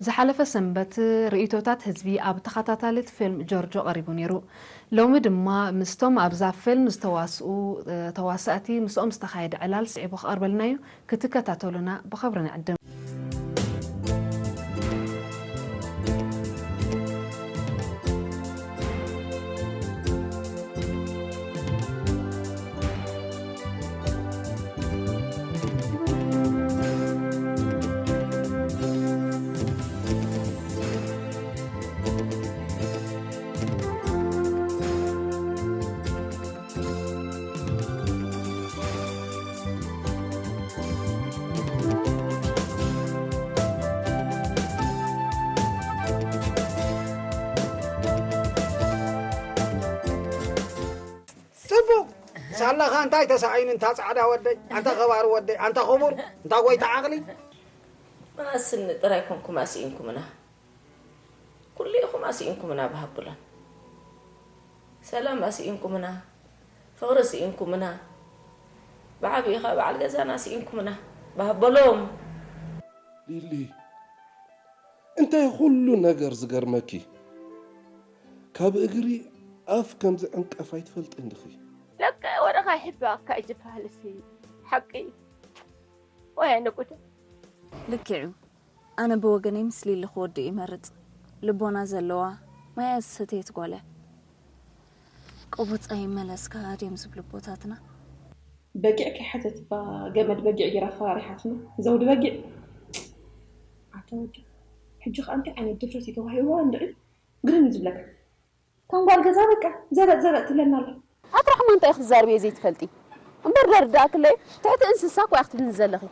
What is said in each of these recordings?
ዝሓለፈ ሰንበት ርእይቶታት ህዝቢ ኣብ ተኸታታሊት ፊልም ጆርጆ ቀሪቡ ነይሩ። ሎሚ ድማ ምስቶም ኣብዛ ፊልም ዝተዋስኡ፣ እ፣ ተዋሳእቲ ምስኦም ዝተኻየደ ዕላል ስዒቡ ክቐርበልና እዩ። ክትከታተሉና ብኽብሪ ንዕድም። ጽቡቕ። ሳላኻ እንታይ ተሳኢኑ፣ እንታ ጻዕዳ ወደይ፣ ኣንታ ከባሪ ወደይ፣ ኣንታ ክቡር፣ እንታ ጎይታ ዓቕሊ። መኣስኒ ጥራይ ኮንኩም ኣስኢንኩምና። ኩሉ ኢኹም ኣስኢንኩምና ብሃብሎም። ሰላም ኣስኢንኩምና። ፍቕሪ ስኢንኩምና። ብዓብዪ ኸኣ በዓል ገዛና ስኢንኩምና። ብሃበሎም። ሊሊ፣ እንታይ ኩሉ ነገር ዝገርመኪ? ካብ እግሪ ኣፍ ከም ዝዕንቀፍ ኣይትፈልጥን ዲኺ? ለቀ ወረኻ ይሕብኣካ እዩ ዝበሃል እሲ ሓቂ እዩ። ወይ ኣነ ጉድ። ልክዕ እዩ። ኣነ ብወገነይ ምስ ሊሊ ክወድእ ይመርጽ። ልቦና ዘለዋ፣ ማያ ዝሰተየት ጓል እያ። ቆቦጻ ይመለስካ ድዮም ዝብሉ ኣቦታትና? በጊዕ ከይሓተት እባ ገመድ በጊዕ ጌራ ኣፈራሪሓትና። ዘውዲ በጊዕ። ኣታ ወዲ። ሕጂ ከኣ እንታይ ዓይነት ድፍረት እዩ ተዋሂብዋ እንድዒ? ግርም እዩ ዝብለካ። ከም ጓል ገዛ በቃ ዘበጥ ዘበጥ ትብለና ኣላ። ኣቲ ራሕማ እንታይ ክትዛረቢ እየ ዘይትፈልጢ? እምበር ደርዳእክለይ ትሕቲ እንስሳ እኮ ኢኺ ትብልኒ ዘለኺ።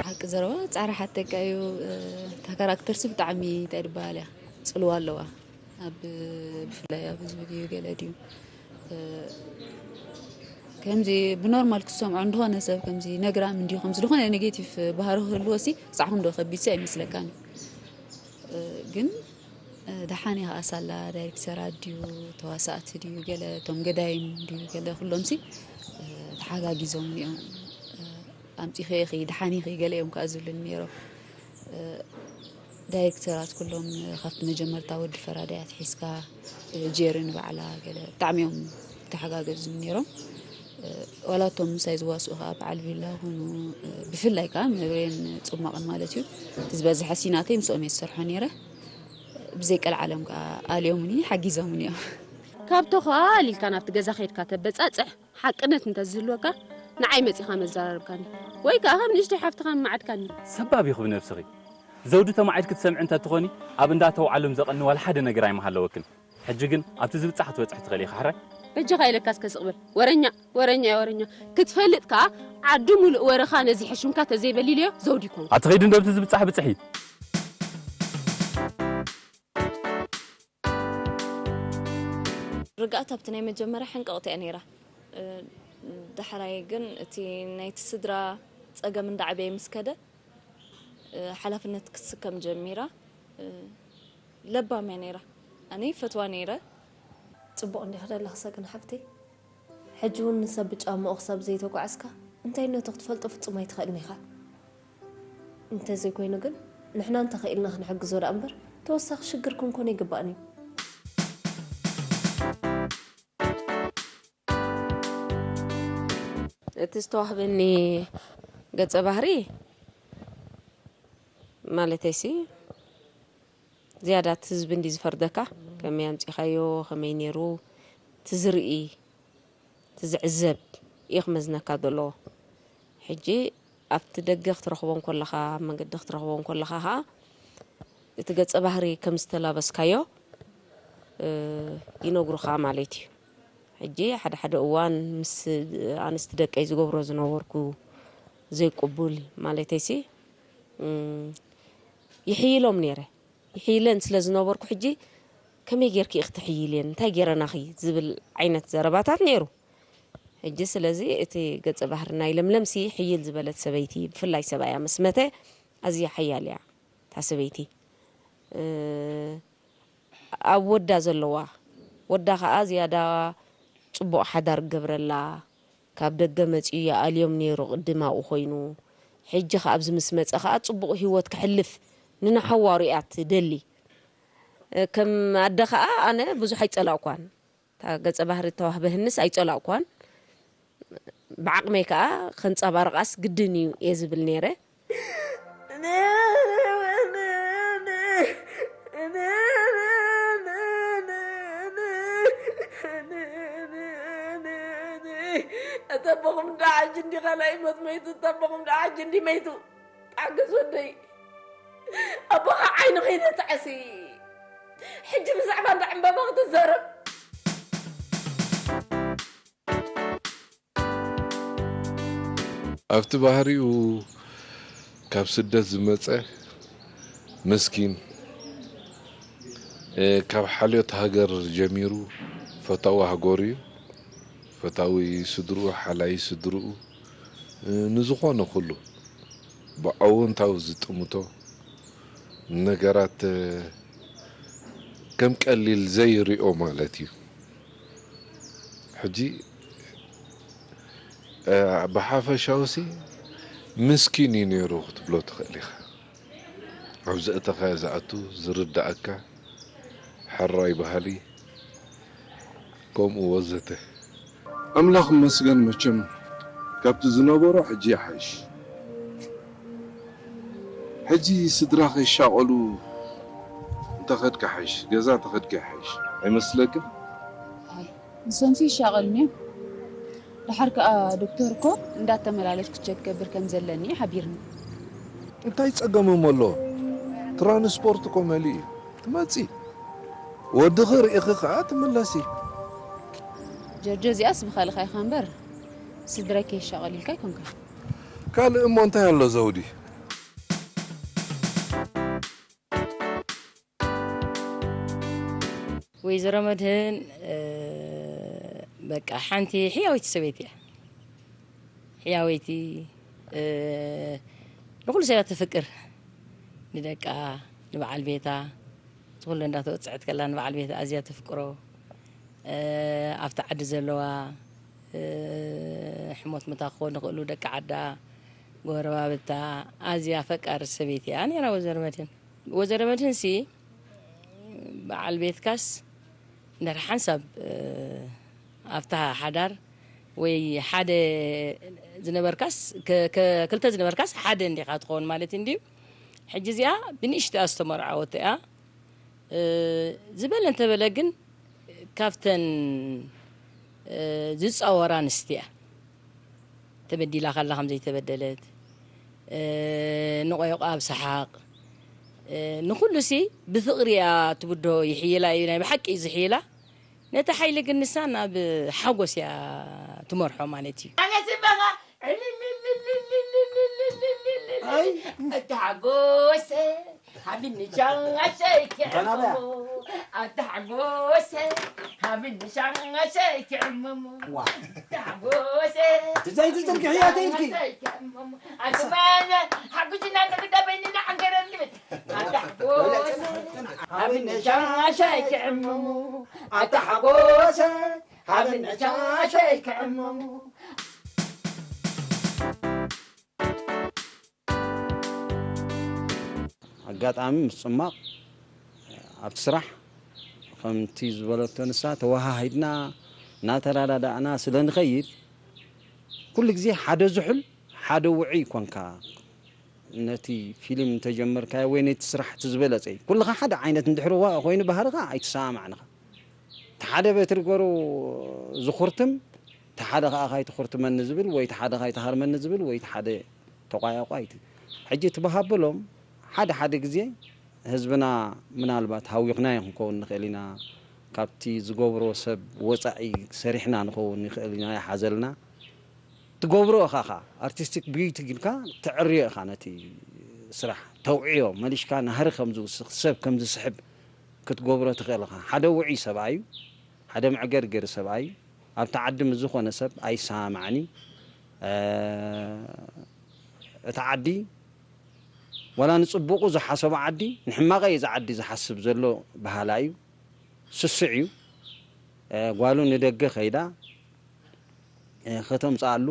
ሓቂ ዘረባ ጻዕሪ ሓተካ እዩ። እታ ካራክተርሲ ብጣዕሚ እንታይ ድበሃል እያ ጽልዋ ኣለዋ። ኣብ ብፍላይ ኣብ ህዝቢ ድዩ ገለ ድዩ ከምዚ ብኖርማል ክትሰምዖ እንድኾነ ሰብ ከምዚ ነግራም እንዲዩ ከምዚ ዝኾነ ኔጌቲቭ ባህሪ ክህልዎ ሲ ክሳዕ ክንዶ ከቢድ ሲ ኣይመስለካን እዩ። ግን ደሓን እያ ከኣ ሳላ ዳይሬክተራት ድዩ ተዋሳእቲ ድዩ ገለ እቶም ገዳይም ድዩ ገለ ኩሎም ሲ ተሓጋጊዞም እዮም። ኣምጺኺ ኢኺ ደሓን ኢኺ ገለ እዮም ከኣ ዝብሉኒ ነይሮም። ዳይሬክተራት ኩሎም ካብቲ መጀመርታ ወዲ ፈራዳይ ኣትሒዝካ ጀሪ ንባዕላ ገለ ብጣዕሚ እዮም ተሓጋገዙኒ ነይሮም። ዋላ እቶም ምሳይ ዝዋስኡ ከዓ በዓል ቪላ ይኹኑ ብፍላይ ከዓ መብሬን ፅማቕን ማለት እዩ እቲ ዝበዝሐ ሲናተይ ምስኦም እየ ዝሰርሖ ነይረ። ብዘይ ቀልዓለም ከዓ ኣልዮምኒ ሓጊዞምኒ እዮም። ካብ ተኸኣ ኢልካ ናብቲ ገዛ ከይድካ ተበፃፅሕ ሓቅነት እንተዝህልወካ ንዓይ መጺኻ መዘራረብካኒ ወይ ከኣ ከም ንእሽተይ ሓፍትኻ ምማዓድካኒ። ሰባብ ኢኺ ብነብስኺ። ዘውዲ ተማዒድኪ ትሰምዒ እንተትኾኒ ኣብ እንዳ ተውዓሎም ዘቐኒ ዋላ ሓደ ነገር ኣይምሃለወክን። ሕጂ ግን ኣብቲ ዝብጻሕ ክትበጽሒ ትኽእሊ ኢኺ ሕራይ። በጃኻ ኢለካ እስከ ስቕ በል ወረኛ ወረኛ ወረኛ ክትፈልጥ ከኣ ዓዲ ሙሉእ ወረኻ ነዚሐ ሽምካ ተዘይበሊለዮ ዘውዲ ይኮንኩ። ኣቲ ኺዲ እንዶ ኣብቲ ዝብጻሕ ብጽሒ። ርግኣት ኣብቲ ናይ መጀመርያ ሕንቅቕቲ እያ ነይራ። ዳሕራይ ግን እቲ ናይቲ ስድራ ጸገም እንዳዓበየ ምስ ከደ ሓላፍነት ክትስከም ጀሚራ። ለባም እያ ነይራ። ኣነ ይፈትዋ ነይረ። ጽቡቕ እንዲኺ ዘለኺ ሰገን ሓፍተይ። ሕጂ እውን ንሰብ ብጫምኡ ክሳብ ዘይተጓዓዝካ እንታይነቱ ክትፈልጦ ፍጹም ኣይትኽእልን ኢኻ። እንተዘይኮይኑ ግን ንሕና እንተኽኢልና ክንሕግዞ ደኣ እምበር ተወሳኺ ሽግር ክንኮን ኣይግባእን እዩ። እቲ ዝተዋህበኒ ገጸ ባህሪ ማለተይሲ ዝያዳ እቲ ህዝቢ እንዲ ዝፈርደካ ከመይ ኣምጺኻዮ ከመይ ነይሩ እቲ ዝርኢ እቲ ዝዕዘብ እዩ ክመዝነካ ዘለዎ። ሕጂ ኣብቲ ደገ ክትረኽቦ እንኮለኻ ኣብ መንገዲ ክትረኽቦ እንኮለኻ ኸዓ እቲ ገጸ ባህሪ ከም ዝተላበስካዮ ይነግሩኻ ማለት እዩ። ሕጂ ሓደ ሓደ እዋን ምስ ኣንስቲ ደቀይ ዝገብሮ ዝነበርኩ ዘይቅቡል ማለተይሲ ይሕይሎም ነይረ። ይሕይለን ስለ ዝነበርኩ ሕጂ ከመይ ጌርኪ ኢኺ ትሕይልየን እንታይ ጌረናኺ ዝብል ዓይነት ዘረባታት ነይሩ። ሕጂ ስለዚ እቲ ገጸ ባህሪ ናይ ለምለምሲ ሕይል ዝበለት ሰበይቲ ብፍላይ ሰብኣያ ምስ መተ ኣዝያ ሓያል እያ እታ ሰበይቲ። ኣብ ወዳ ዘለዋ ወዳ ኸኣ ዝያዳ ጽቡቕ ሓዳር ክገብረላ ካብ ደገ መጺኡ ይኣልዮም ነይሩ ቅድም ኣብኡ ኮይኑ። ሕጂ ከኣ ኣብዚ ምስ መጸ ከኣ ጽቡቕ ህይወት ከሕልፍ ንንሓዋሩ እያ ትደሊ። እ፣ ከም ኣደ ከኣ ኣነ ብዙሕ ኣይጸላእኳን። እታ ገጸ ባህሪ እተዋህበህንስ ኣይጸላእኳን። ብዓቕመይ ከኣ ከንጸባርቓስ ግድን እዩ እየ ዝብል ነይረ። እተቦኹም ደኣ ሕጂ እንዲ ካልኣይ ሞት መይቱ፣ እተቦኹም ደኣ ሕጂ እንዲ መይቱ። ታገስ ወደይ፣ ኣቦኻ ዓይኑ ከይነትዐሲ። ሕጂ ብዛዕባ እንዳ ዕምባባ ክትዛረብ? ኣብቲ ባህሪኡ ካብ ስደት ዝመጸ ምስኪን፣ እ፣ ካብ ሓልዮት ሃገር ጀሚሩ ፈታዊ ሃገሩ እዩ። ፈታዊ ስድርኡ፣ ሓላይ ስድርኡ፣ እ፣ ንዝኾነ ኩሉ ብኣወንታዊ ዝጥምቶ ነገራት፣ እ፣ ከም ቀሊል ዘይሪኦ ማለት እዩ። ሕጂ፣ እ፣ ብሓፈሻውሲ ምስኪን እዩ ነይሩ ክትብሎ ትኽእል ኢኻ። ኣብ ዘእተኻዮ ዝኣቱ፣ ዝርድኣካ፣ ሕራይ ባህሊ፣ ከምኡ ወዘተ። ኣምላኽ ይመስገን መቸም ካብቲ ዝነበሮ ሕጂ ይሓይሽ። ሕጂ ስድራ ከይሻቐሉ እንተኸድካ ይሓይሽ፣ ገዛ እንተኸድካ ይሓይሽ ኣይመስለክን? ኣይ ንሶምሲ ይሻቐሉኒ እዮም። ደሓር ከኣ ዶክተር እኮ እንዳተመላለስኩ ቸክ ክገብር ከም ዘለኒ እዩ ሓቢርኒ። እንታይ ጸገሞም ኣሎ? ትራንስፖርት እኮ መሊኡ እዩ። ትመጺ። ወድኺ ርኢኺ ከኣ ትምለሲ። ጀርጆ እዚኣስ ብኻልኻ ኢኻ እምበር ስድራይ ከይሻቐል ኢልካ ኣይኮንካን። ካልእ እሞ እንታይ ኣሎ ዘውዲ? ወይዘሮ መድህን በቃ ሓንቲ ሕያወይቲ ሰበይቲ እያ። ሕያወይቲ፣ ንኹሉ ሰብ እያ ተፍቅር። ንደቃ፣ ንበዓል ቤታ፣ እቲ ኩሉ እንዳተወፀዐት ከላ ንበዓል ቤታ ኣዝያ ተፍቅሮ። ኣብቲ ዓዲ ዘለዋ ሕሞት ምታ ክኾኑ ይኽእሉ ደቂ ዓዳ፣ ጎረባብታ፣ ኣዝያ ፈቃር ሰበይቲ እያ ነይራ ወይዘሮ መድህን። ወይዘሮ መድህንሲ በዓል ቤትካስ እንድሕር ሓንሳብ ኣብታ ሓዳር ወይ ሓደ ዝነበርካስ ክልተ ዝነበርካስ ሓደ እንዲኻ ትኸውን ማለት እንድዩ። ሕጂ እዚኣ ብንእሽትኣ ዝተመርዓወት እያ። ዝበለ እንተበለ ግን ካብተን ዝፃወራ ኣንስቲ እያ። ተበዲላ ካላ ከም ዘይተበደለት፣ ንቆይቋ ብሰሓቕ፣ ንኹሉሲ ብፍቕሪ እያ ትብድሆ። ይሕይላ እዩ፣ ናይ ብሓቂ እዩ ዝሕይላ። ነቲ ሓይሊ ግን ንሳ ናብ ሓጎስ እያ ትመርሖ ማለት እዩ። ኣነስ በኻ እተሓጎሰ ሃብኒ ሻሻይ ክዕመሙ፣ ኣታ ሓጎሰ ሃብኒ ሻሻይ ክዕመሙ፣ ኣታ ሓጎሰ ትዘይ ትጽርግሕያ ተይልኪ። ኣትማነ ሓጉጅና ተግዳበይንና ዓንገረኒ ኣታ ሓጎሰ ሃብኒ ሻሻይ ክዕመሙ፣ ኣታ ሓጎሰ ሃብኒ ሻሻይ ክዕመሙ። ኣጋጣሚ ምስ ጽማቕ ኣብቲ ስራሕ ከምቲ ዝበለቶ ንሳ ተወሃሂድና እናተረዳዳእና ስለ ንኸይድ ኩሉ ግዜ ሓደ ዝሑል ሓደ ውዑይ ኮንካ ነቲ ፊልም እንተጀመርካዮ ወይ ነቲ ስራሕ እቲ ዝበለጸ እዩ። ኩልኻ ሓደ ዓይነት እንድሕር ዋ- ኮይኑ ባህርኻ ኣይትሰማማዕንኻ። እቲ ሓደ በትሪ ገሩ ዝኹርትም እቲ ሓደ ከዓ ካይትኹርትመኒ ዝብል ወይ እቲ ሓደ ካይትሃርመኒ ዝብል ወይ እቲ ሓደ ተቋያቋይቲ። ሕጂ እቲ ብሃበሎም ሓደ ሓደ ግዜ ህዝብና ምናልባት ሃዊኽናዮ ክንከውን ንኽእል ኢና፣ ካብቲ ዝገብሮ ሰብ ወፃኢ ሰሪሕና ንኸውን ይኽእል ኢና ይሓዘልና። ትገብሮ ኢኻ ኻ ኣርቲስቲክ ቢዩቲ ኢልካ ተዕርዮ ኢኻ ነቲ ስራሕ ተውዕዮ መሊሽካ ናህሪ ከም ዝውስኽ ሰብ ከም ዝስሕብ ክትገብሮ ትኽእል ኢኻ። ሓደ ውዑይ ሰብኣይ እዩ፣ ሓደ መዕገርገሪ ሰብኣይ እዩ። ኣብቲ ዓዲ ምስ ዝኾነ ሰብ ኣይሰማማዕን እዩ። እቲ ዓዲ ዋላ ንፅቡቑ ዝሓሰቦ ዓዲ ንሕማቐ እዩ እዚ ዓዲ ዝሓስብ ዘሎ በሃላይ እዩ። ስሱዕ እዩ። ጓሉ ንደገ ከይዳ እ፣ ከተምጽኣሉ፣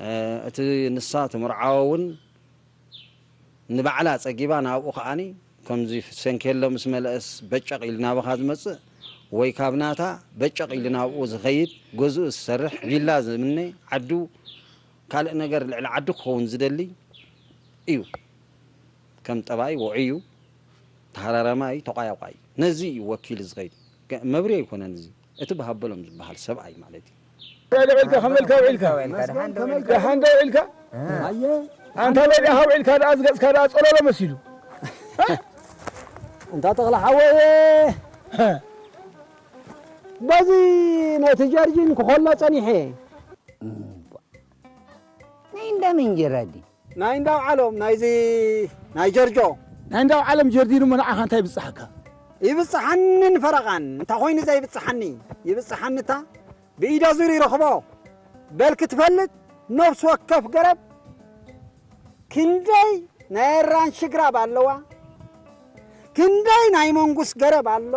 እ፣ እቲ ንሳ ትምርዓዎ እውን ንባዕላ ጸጊባ ናብኡ ከኣኒ ከምዚ ሰንኬሎ ምስ መለአስ በጨቕ ኢሉ ናባኻ ዝመጽእ ወይ ካብ ናታ በጨቕ ኢሉ ናብኡ ዝኸይድ ገዝኡ ዝሰርሕ ቪላ ዝምነ ዓዱ ካልእ ነገር ልዕሊ ዓዱ ክኸውን ዝደሊ እዩ። ከም ጠባይ ውዑይ እዩ፣ ተሃራራማይ እዩ፣ ተቋያቋይ እዩ። ነዚ እዩ ወኪሉ ዝኸይድ። ገ-፣ መብርሂ ኣይኮነን እዚ። እቲ ብሃበሎም ዝበሃል ሰብኣይ ማለት እዩ። ልዕሊ ውዒልካ፣ ከመይ ኢልካ ውዒልካ? ደሓን ዶ ውዒልካ? ኣየ፣ ኣንታ በይ ደኣ ውዒልካ ደኣ፣ ዝገጽካ ደኣ ጸለሎ መሲሉ። እንታ ተኽለ ሓወየ፣ በዚ ነቲ ጀርጂን ክኾሎ ጸኒሐ። ናይ እንዳ መንጀራ ድዩ? ናይ እንዳ ዓሎም፣ ናይዚ ናይ ጀርጆ። ናይ እንዳ ዓሎም ጀርዲን እሞ ንዓኻ እንታይ ይብጽሓካ? ይብጽሓንን ፈረቓን። እንታይ ኮይኑ ዘይብጽሓኒ? ይብጽሓኒ እታ ብኢዳ ዙር ይረኽቦ። በል ክትፈልጥ ነፍሲ ወከፍ ገረብ ክንደይ ናይ ኣራንሺ ግራብ ኣለዋ፣ ክንደይ ናይ መንጉስ ገረብ ኣሎ፣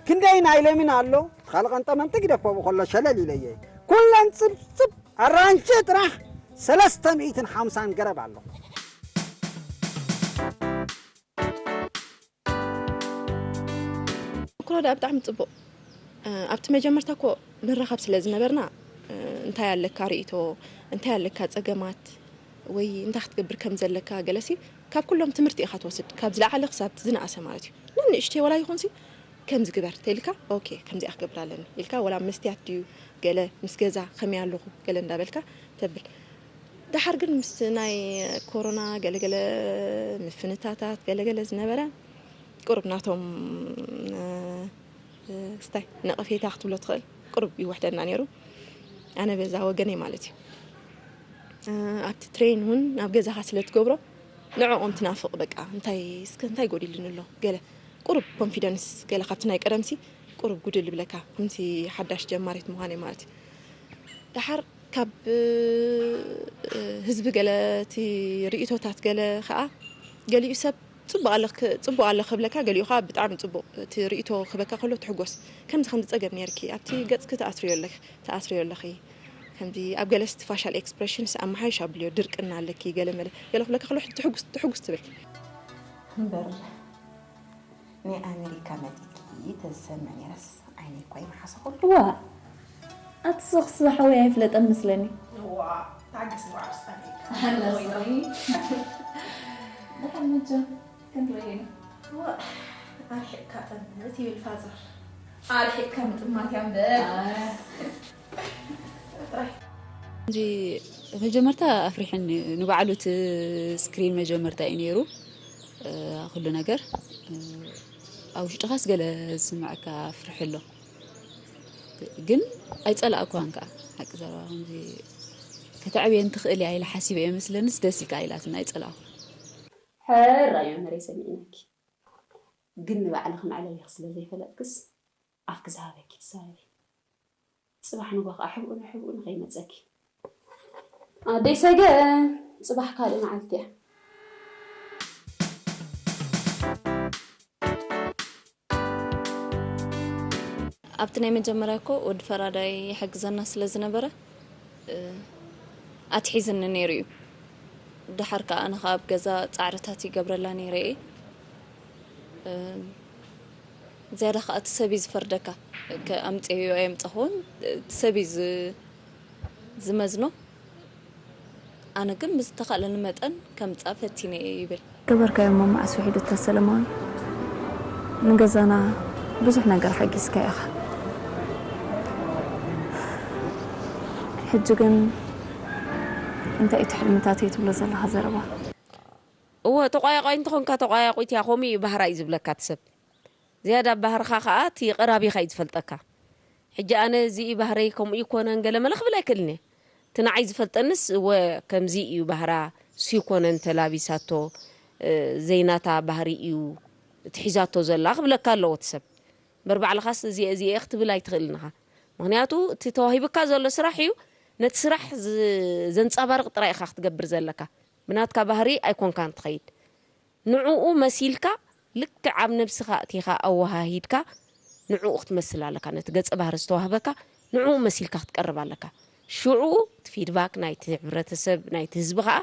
ክንደይ ናይ ለሚን ኣሎ። ካልእ ቀንጠመንጢ ግደፎ፣ ብኸሎ ሸለል ኢለየ። ኩለን ጽብጽብ ኣራንሺ ጥራሕ ሰለስተ ሚእትን ሓምሳን ገረብ ኣሎ። ተመክሮ ደኣ ብጣዕሚ ጽቡቕ። እ፣ ኣብቲ መጀመርታ እኮ ንራኸብ ስለ ዝነበርና፣ እ፣ እንታይ ኣለካ ርእይቶ፣ እንታይ ኣለካ ጸገማት፣ ወይ እንታይ ክትገብር ከም ዘለካ ገለሲ፣ ካብ ኩሎም ትምህርቲ ኢኻ ትወስድ፣ ካብ ዝለዓለ ክሳብ ዝነኣሰ ማለት እዩ። ንንእሽተይ ወላ ይኹንሲ፣ ከምዚ ግበር ተኢልካ፣ ኦኬ፣ ከምዚኣ ክገብር ኣለኒ ኢልካ፣ ወላ መስትያት ድዩ፣ ገለ ምስ ገዛ ከመይ ኣለኹ፣ ገለ እንዳበልካ ተብል። ደሓር ግን ምስቲ ናይ ኮሮና ገለገለ ምፍንታታት ገለገለ ዝነበረ፣ ቁሩብ ናቶም፣ እ፣ ስታይ ነቐፌታ ክትብሎ ትኽእል፣ ቁሩብ ይውሕደና ነይሩ። ኣነ በዛ ወገነይ ማለት እዩ። እ፣ ኣብቲ ትሬን እውን ናብ ገዛኻ ስለ ትገብሮ፣ ንዕኦም ትናፍቕ። በቃ እንታይ፣ እስከ እንታይ ጎዲሉኒ ኣሎ፣ ገለ ቁሩብ ኮንፊደንስ፣ ገለ ካብቲ ናይ ቀደምሲ ቁሩብ ጉድል ይብለካ፣ ከምቲ ሓዳሽ ጀማሪት ምዃነይ ማለት እዩ። ደሓር ካብ፣ እ፣ ህዝቢ ገለ እቲ ርእይቶታት ገለ ኸኣ፣ ገሊኡ ሰብ ጽቡቕ ኣለክ-፣ ጽቡቕ ኣሎ ክብለካ፣ ገሊኡ ኸኣ ብጣዕሚ ጽቡቕ፣ እቲ ርእይቶ ክህበካ ከሎ ትሕጎስ። ከምዚ ከምዚ ጸገም ነይርኪ፣ ኣብቲ ገጽኪ ትኣስርዮ ኣለኺ፣ ትኣስርዮ ኣለኺ። ከምዚ ኣብ ገለ እቲ ፋሻል ኤክስፕሬሽንስ ኣመሓይሽ ኣብልዮ፣ ድርቅና ኣለኪ፣ ገለ መለ፣ ገለ ክብለካ ከሎ ትሕጉስ፣ ትሕጉስ ትብል። እምበር ናይ ኣሜሪካ መጺኪ ተዝሰምዕ ነይረስ ዓይነይ እኳ ኣይምሓሰኹን። ዋእ! ኣቲ ሶኽስ ዝሓወይ ኣይፍለጠን መስለኒ። ዋእ! ታገስ እምበኣር ኣሜሪካ። ደሓን መቸም ክንረኣየኒ። ዋእ! ኣርሒቕካ ጠምት ይብል ፋዘር። ኣርሒቕካ ምጥማት እያ እምበር። ጥራይ። እዚ መጀመርታ ኣፍሪሐኒ እዩ። ንባዕሉ እቲ ስክሪን መጀመርታ እዩ ነይሩ፣ እ፣ ኩሉ ነገር፣ እ፣ ኣብ ውሽጥኻስ ገለ ዝስምዐካ ፍርሒ ኣሎ። ግን ኣይጸላእኩዋን ከኣ። ሓቂ ዘረባ ከምዚ ከተዕብየን ትኽእል እያ ኢለ ሓሲበ እየ መስለንስ ደስ ኢልካ ኢላትና ኣይጸላእኩዋን። ሕራይ መምህረይ ሰሚዕናኪ። ግን ንባዕልኺ መዕለሊኺ ስለ ዘይፈለጥክስ ኣፍኪ ዝሃበኪ ትዛረቢ። ጽባሕ ንግሆ ከኣ ሕብኡ ንሕብኡ ንኸይመጸኪ። ኣደይ ሰገን፣ ጽባሕ ካልእ መዓልቲ እያ። ኣብቲ ናይ መጀመርያ እኮ ወዲ ፈራዳይ ይሕግዘና ስለ ዝነበረ፣ እ፣ ኣትሒዝኒ ነይሩ እዩ። ደሓር ከኣ ኣነ ከኣ ኣብ ገዛ ጻዕርታት ይገብረላ ነይረ እየ። እ፣ ዝያዳ ከኣ እቲ ሰብ እዩ ዝፈርደካ። ከ-፣ ኣምጽኤዮ ኣየምጻኹዎን፣ እቲ ሰብ እዩ ዝ-፣ ዝመዝኖ። ኣነ ግን ብዝተኻእለኒ መጠን ከምጽኣ ፈቲነ እየ ይብል። ገበርካዮ እሞ መዓስ ውሒዱ እታ ሰለማዊ? ንገዛና ብዙሕ ነገር ሓጊዝካዮ ኢኻ። ሕጂ ግን እንታይ እዩ እቲ ሕልምታተይ ትብሎ ዘለኻ ዘረባ? እወ፣ ተቋያቋይ እንተኾንካ ተቋያቑት እያ፣ ከምኡ እዩ ባህራይ ዝብለካ እቲ ሰብ። ዝያዳ ባህርኻ ከኣ እቲ ቀራቢኻ እዩ ዝፈልጠካ። ሕጂ ኣነ እዚ እዩ ባህረይ ከምኡ ይኮነን ገለ መለ ክብል ኣይክእልን እየ። እቲ ንዓይ ዝፈልጠንስ እወ ከምዚ እዩ ባህራ፣ እሱ ይኮነን ተላቢሳቶ፣ እ፣ ዘይናታ ባህሪ እዩ እቲ ሒዛቶ ዘላ ክብለካ ኣለዎ እቲ ሰብ። እምበር ባዕልኻስ እዚኤ እዚኤ ክትብል ኣይትኽእልን ኢኻ። ምኽንያቱ እቲ ተዋሂቡካ ዘሎ ስራሕ እዩ፣ ነቲ ስራሕ ዝ-፣ ዘንጸባርቕ ጥራይ ኢኻ ክትገብር ዘለካ። ብናትካ ባህሪ ኣይኮንካን ትኸይድ። ንዕኡ መሲልካ ልክዕ ኣብ ነብስኻ ኣእቲኻ ኣወሃሂድካ ንዕኡ ክትመስል ኣለካ። ነቲ ገጸ ባህሪ ዝተዋህበካ ንዕኡ መሲልካ ክትቀርብ ኣለካ። ሽዑ እቲ ፊድባክ ናይቲ ሕብረተሰብ፣ ናይቲ ህዝቢ ኸኣ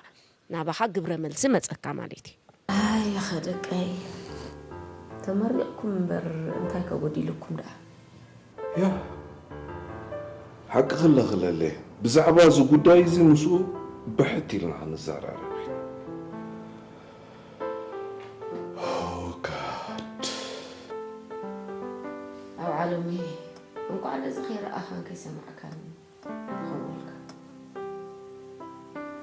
ናባኻ ግብረ መልሲ መጸካ ማለት እዩ። ኣይ፣ ኣኸ ደቀይ፣ ተመሪቕኩም እምበር እንታይ ከ ጎዲሉኩም ደኣ? ያ፣ ሓቂ ክለኽለለ፣ ብዛዕባ እዚ ጉዳይ እዚ ምስኡ ብሕት ኢልና ክንዘራረብ ኢና። Oh God። ኣብ ዓለመይ፣ እንቋዕ ነዚ ከይረኣኻን ከይሰማዕካን ክኸውን ኢልካ።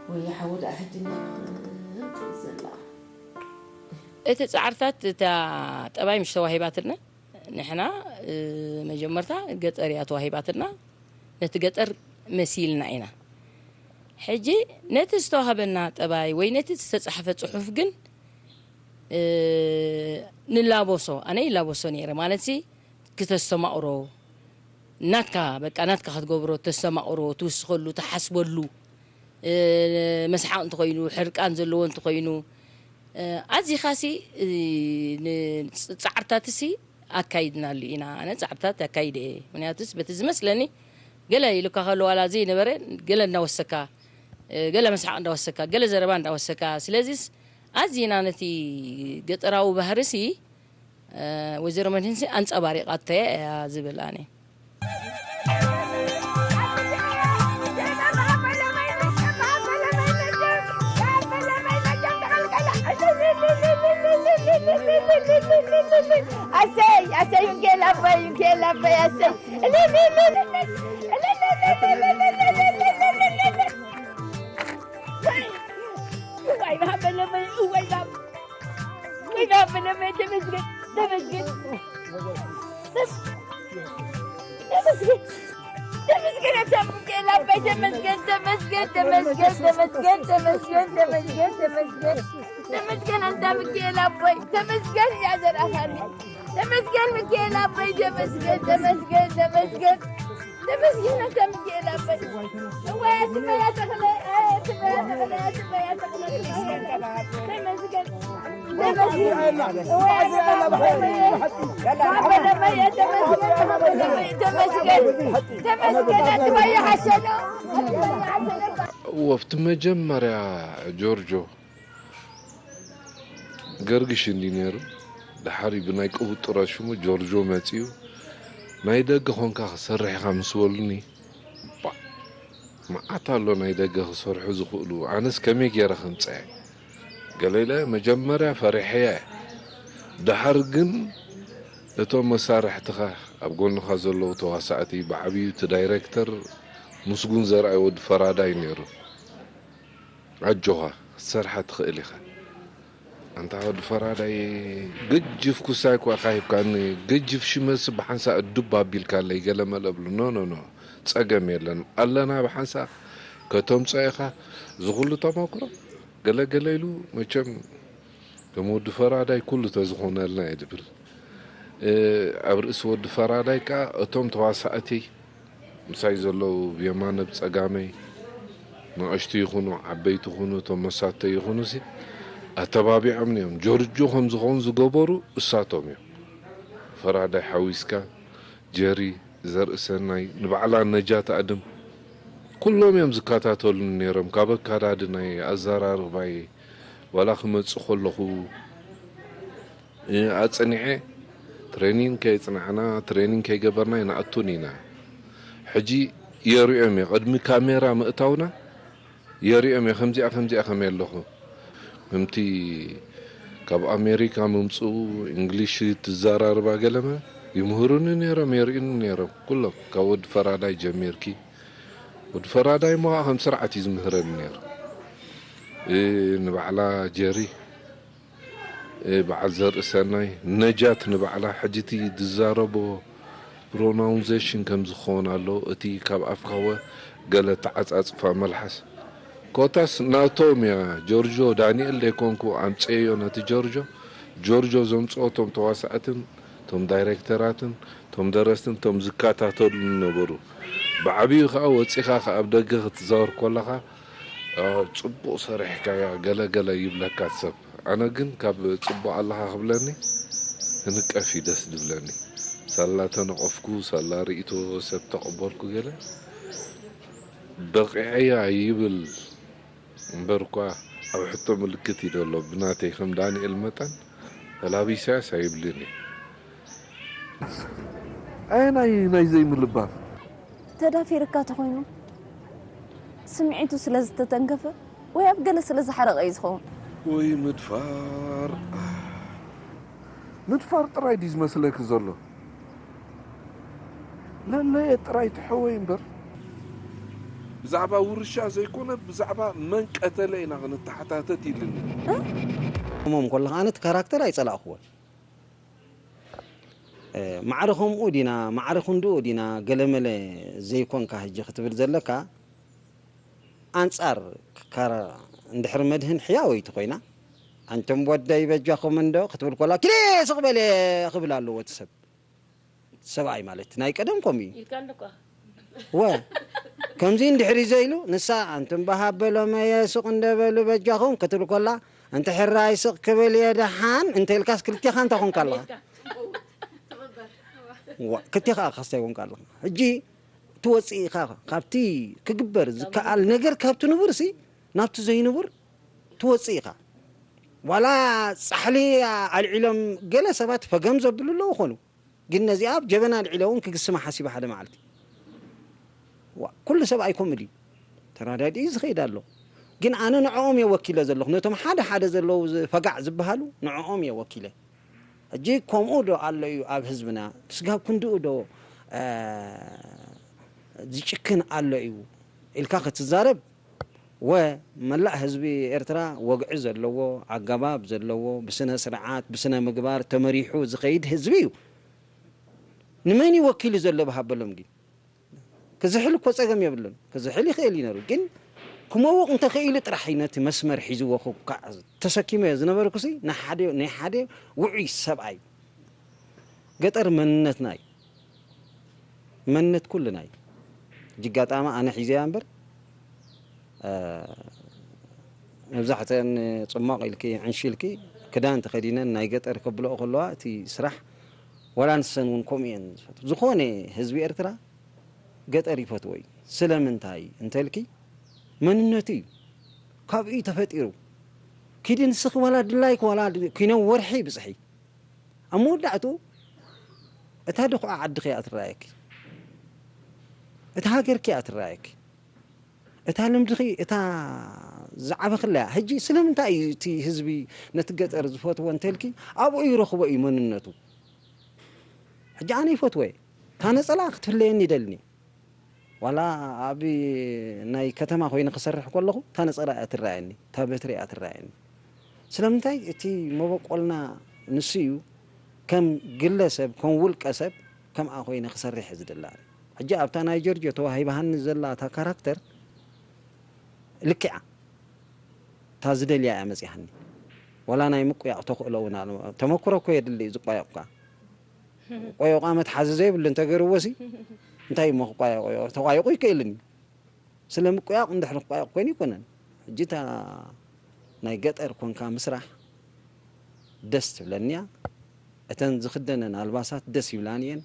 ወይ ሓዊ ደኣ ሕጂ እንዲያ ክትብል ዘላ። እቲ ጻዕርታት፣ እታ ጠባይ ምሽ ተዋሂባትና፣ ንሕና፣ እ፣ መጀመርታ ገጠር እያ ተዋሂባትና፣ ነቲ ገጠር መሲልና ኢና። ሕጂ ነቲ ዝተዋህበና ጠባይ ወይ ነቲ ዝተጻሕፈ ጽሑፍ ግን፣ እ፣ ንላበሶ፣ ኣነ ይላበሶ ነይረ። ማለትሲ ክተስተማቕሮ፣ ናትካ፣ በቃ ናትካ ክትገብሮ፣ ተስተማቕሮ፣ ትውስኸሉ፣ ትሓስበሉ፣ እ፣ መስሓቕ እንተኾይኑ፣ ሕርቃን ዘለዎ እንተኾይኑ፣ እ፣ ኣዚኻሲ፣ እ፣ ን-፣ ጻዕርታትሲ ኣካይድናሉ ኢና። ኣነ ጻዕርታት ኣካይደ እየ። ምኽንያቱስ በቲ ዝመስለኒ ገለ ኢሉካ ከሎ ዋላ ዘይነበረ ገለ እንዳወሰካ፣ እ፣ ገለ መስሓቕ እንዳወሰካ፣ ገለ ዘረባ እንዳወሰካ። ስለዚስ ኣዚና ነቲ ገጠራዊ ባህርሲ፣ እ፣ ወይዘሮ መድህንሲ ኣንጸባሪቓቶ እያ ዝብል ኣነ። ኣሰይ፣ ኣሰይ፣ ሚካኤል ኣቦይ፣ ሚካኤል ኣቦይ፣ ኣሰይ። እዋይ፣ ባበለመይ፣ እዋይ፣ ባብ-፣ እዋይ፣ ባበለመይ፣ ተመስገን፣ ተመስገን። ተመስገን። ተመስገን፣ ኣታ ሚካኤል ኣቦይ፣ ተመስገን፣ ተመስገን፣ ተመስገን፣ ተመስገን፣ ተመስገን፣ ተመስገን፣ ተመስገን። ተመስገን፣ ኣታ ሚካኤል ኣቦይ፣ ተመስገን፣ እያ ዘርኣኻኒ። ተመስገን፣ ሚካኤል ኣቦይ፣ ተመስገን፣ ተመስገን፣ ተመስገን። ተመስገን፣ ኣታ ሚካኤል ኣቦይ። እዋይ፣ ኣትበያ ተኽለ፣ ኣይ፣ ኣትበያ ተኽለ፣ ኣትበያ ተኽለ። ተመስገን። ወፍቲ መጀመርያ ጆርጆ ገርግሽ እንዲ ነይሩ። ድሓሪ ብናይ ቅቡጥራት ሽሙ ጆርጆ መጺኡ፣ ናይ ደገ ኾንካ ክሰርሕ ኢኻ ምስ በሉኒ፣ ባ፣ መዓት ኣሎ ናይ ደገ ክሰርሑ ዝኽእሉ፣ ኣነስ ከመይ ገይረ ከምጽኤ? ገለ ኢለ መጀመርያ ፈሪሐያ እየ። ደሓር ግን እቶም መሳርሕትኻ፣ ኣብ ጎንኻ ዘለዉ ተዋሳእቲ፣ ብዓብዩ እቲ ዳይረክተር ምስጉን ዘርኣይ ወዲ ፈራዳይ ነይሩ። ኣጆኻ፣ ክትሰርሓ ትኽእል ኢኻ። ኣንታ ወዲ ፈራዳይ፣ ገጅፍ ኩሳይ እኳ ኢኻ ሂብካኒ፣ ገጅፍ ሽመትሲ ብሓንሳእ ዱብ ኣቢልካለይ፣ ገለ መለ እብሉ። ኖ፣ ኖ፣ ኖ፣ ጸገም የለን። ኣለና ብሓንሳእ ከተምጽኦ ኢኻ። እዚ ኩሉ ተመክሮ፣ ገለ ገለ ኢሉ፣ መቸም፣ ከም ወዲ ፈራዳይ ኩሉ ተዝኾነልና እየ ድብል። እ፣ ኣብ ርእሲ ወዲ ፈራዳይ ከኣ እቶም ተዋሳእቲ ምሳይ ዘለዉ ብየማነ ብጸጋመይ፣ ንኣሽቱ ይኹኑ ዓበይቲ ይኹኑ፣ እቶም መሳተይ ይኹኑሲ፣ ኣተባቢዖምኒ እዮም። ጆርጆ ከም ዝኸውን ዝገበሩ እሳቶም እዮም። ፈራዳይ ሓዊስካ፣ ጀሪ፣ ዘርእሰናይ፣ ንባዕላ ነጃት ኣድም፣ ኩሎም እዮም ዝከታተሉኒ ነይሮም። ካብ ኣካዳድናይ፣ ኣዘራርባይ፣ ዋላ ክመጽእ ከለኹ፣ እ፣ ኣጽኒዐ፣ ትሬኒንግ ከየጽናዕና፣ ትሬኒንግ ከይገበርና ኣይንኣቱን ኢና። ሕጂ የርእዮም እየ፣ ቅድሚ ካሜራ ምእታውና የርእዮም እየ፣ ከምዚኣ፣ ከምዚኣ ከመይ ኣለኹ። ከምቲ ካብ ኣሜሪካ ምምጽኡ፣ እንግሊሽ ትዘራርባ ገለመ ይምህሩኒ ነይሮም፣ የርእዩኒ ነይሮም። ኩሎም፣ ካብ ወዲ ፈራዳይ ጀሚርኪ። ወዲ ፈራዳይ እሞ ኸዓ ከም ስርዓት እዩ ዝምህረኒ ነይሩ። እ፣ ንባዕላ ጀሪ፣ እ፣ በዓል ዘርእሰናይ፣ ነጃት ንባዕላ፣ ሕጂ እቲ ዝዛረቦ ፕሮናውንሴሽን ከም ዝኸውን ኣለዎ፣ እቲ ካብ ኣፍካ ወ-፣ ገለ ተዓጻጽፋ መልሓስ። ኮታስ ናቶም እያ፣ ጆርጆ ዳንኤል ደይኮንኩ ኣምጽኤዮ ነቲ ጆርጆ። ጆርጆ ዘምጽኦ እቶም ተዋሳእትን፣ እቶም ዳይሬክተራትን፣ እቶም ደረስትን፣ እቶም ዝከታተሉኒ ነበሩ። ብዓብዩ ከኣ ወጺኻ ከኣ ኣብ ደገ ክትዛወር ከለኻ፣ "ኣ፣ ጽቡቕ ሰሪሕካያ" ገለ ገለ ይብለካ ሰብ። ኣነ ግን ካብ ጽቡቕ ኣለኻ ክብለኒ፣ ክንቀፍ እዩ ደስ ዝብለኒ። ሳላ ተነቐፍኩ፣ ሳላ ርእይቶ ሰብ ተቐበልኩ ገለ በቒዐያ ይብል እምበር እኳ ኣብ ሕቶ ምልክት እዩ ዘሎ። ብናተይ ከም ዳንኤል መጠን ተላቢሰያስ ኣይብልን እየ። ኣየናይ ናይ ዘይምልባብ? ተዳፊርካ ተኾይኑ ስምዒቱ ስለ ዝተተንከፈ ወይ ኣብ ገለ ስለ ዝሓረቐ እዩ ዝኸውን። ወይ ምድፋር። ምድፋር ጥራይ ድዩ ዝመስለኪ ዘሎ? ለለየ ጥራይ ትሐወይ እምበር። ብዛዕባ ውርሻ ዘይኮነ ብዛዕባ መን ቀተለ ኢና ክንተሓታተት ኢልኒ። እሞም ከለኻ ኣነ እቲ ካራክተር ኣይጸላእኽዎን። ማዕረ ከምኡ ዲና ማዕረ ክንድኡ ዲና ገለመለ ዘይኮንካ ሕጂ ክትብል ዘለካ ኣንጻር ክካራ እንድሕር መድህን ሕያወይቲ ኮይና ኣንቶም ወደይ በጃኹም እንዶ ክትብል ኮላ ኪሌ ስቕ በለ ክብል ኣለዎ እቲ ሰብ ሰብኣይ ማለት ናይ ቀደም ከምኡ እዩ ኢልካ ኣለኳ ወ ከምዚ እንድሕር ይዘ ኢሉ ንሳ ኣንቱም በሃበሎመየ ሱቕ እንደበሉ በጃኹም ክትብል ኮላ እንተ ሕራይ ስቕ ክብል እየ ደሓን እንተ ኢልካስ ክልቴኻ እንታይ ኮንካ ኣለኻ ክልቴኻ ካስታይ ኮንካ ኣለኻ ሕጂ ትወፅእ ኢኻ ካብቲ ክግበር ዝከኣል ነገር ካብቲ ንቡር ሲ ናብቲ ዘይንቡር ትወፅእ ኢኻ ዋላ ፃሕሊ ኣልዒሎም ገለ ሰባት ፈገም ዘብሉ ኣለዉ ኾኑ ግን ነዚኣ ኣብ ጀበና ኣልዒለ እውን ክግስማ ሓሲበ ሓደ መዓልቲ ኩሉ ሰብ ኣይኮምኡ ድዩ ተራዳዲኡ ዝኸይድ ኣሎ ግን ኣነ ንዕኦም እየ ወኪለ ዘለኹ ነቶም ሓደ ሓደ ዘለዉ ፈጋዕ ዝበሃሉ ንዕኦም እየ ወኪለ ሕጂ ከምኡ ዶ ኣሎ እዩ ኣብ ህዝብና ስጋብ ክንድኡ ዶ ዝጭክን ኣሎ እዩ ኢልካ ክትዛረብ ወ መላእ ህዝቢ ኤርትራ ወግዒ ዘለዎ ኣገባብ ዘለዎ ብስነ ስርዓት ብስነ ምግባር ተመሪሑ ዝኸይድ ህዝቢ እዩ ንመን እዩ ወኪሉ ዘሎ ብሃበሎም ግን ክዝሕል እኮ ጸገም የብሉን ክዝሕል ይኽእል እዩ ነሩ ግን ክመውቕ እንተኽኢሉ ጥራሕ እዩ ነቲ መስመር ሒዝዎ ክኳዕ ተሰኪመዮ ዝነበርኩሲ ናይ ሓደ ውዑይ ሰብኣይ ገጠር መንነትና እዩ መንነት ኩልና እዩ ሕጂ ኣጋጣሚ ኣነ ሒዘያ እምበር መብዛሕተን ጽሟቕ ኢልኪ ዕንሽልኪ ክዳን ተኸዲነን ናይ ገጠር ከብልኦ ከለዋ እቲ ስራሕ ዋላ ንሰን እውን ከምኡ እየን ዝፈትው ዝኾነ ህዝቢ ኤርትራ ገጠር ይፈትዎ እዩ ስለምንታይ እንተልኪ መንነቱ እዩ ካብኡ እዩ ተፈጢሩ ኪዲ ንስኺ ዋላ ድላይኪ ዋላ ኪኖ ወርሒ ብፅሒ ኣብ መወዳእቱ እታ ድኹዓ ዓድኺ እያ ትረኣየኪ እታ ሃገርኪ እያ ትረኣየኪ እታ ልምድኺ እታ ዝዓበኽለያ ሕጂ ስለምንታይ እዩ እቲ ህዝቢ ነቲ ገጠር ዝፈትዎ እንተልኪ ኣብኡ ይረኽቦ እዩ መንነቱ ሕጂ ኣነ ይፈትወ እታ ነፀላ ክትፍለየኒ ይደልኒ ዋላ ኣብ ናይ ከተማ ኮይነ ክሰርሕ ከለኹ እታ ነፀላ እያ ትረኣየኒ እታ በትሪ እያ ትረኣየኒ ስለምንታይ እቲ መበቆልና ንሱ እዩ ከም ግለሰብ ከም ውልቀ ሰብ ከምኣ ኮይነ ክሰርሕ ዝደላ ሕጂ ኣብታ ናይ ጀርጆ ተዋሂባሃኒ ዘላ እታ ካራክተር ልክዓ እታ ዝደልያ እያ መፂሃኒ ዋላ ናይ ምቁያቕ ተኽእሎ እውን ኣሎ ተመክሮ እኮ የድሊ እዩ ዝቋየቕ ኳ ቆየቋ መትሓዚ ዘይብሉ እንተገርዎ ሲ እንታይ እሞ ክቋየቆ ተቋየቁ ይክእልን እዩ ስለ ምቁያቕ እንድሕሪ ክቋየቕ ኮይኑ ይኮነን ሕጂ እታ ናይ ገጠር ኮንካ ምስራሕ ደስ ትብለኒያ እተን ዝኽደነን ኣልባሳት ደስ ይብላን እየን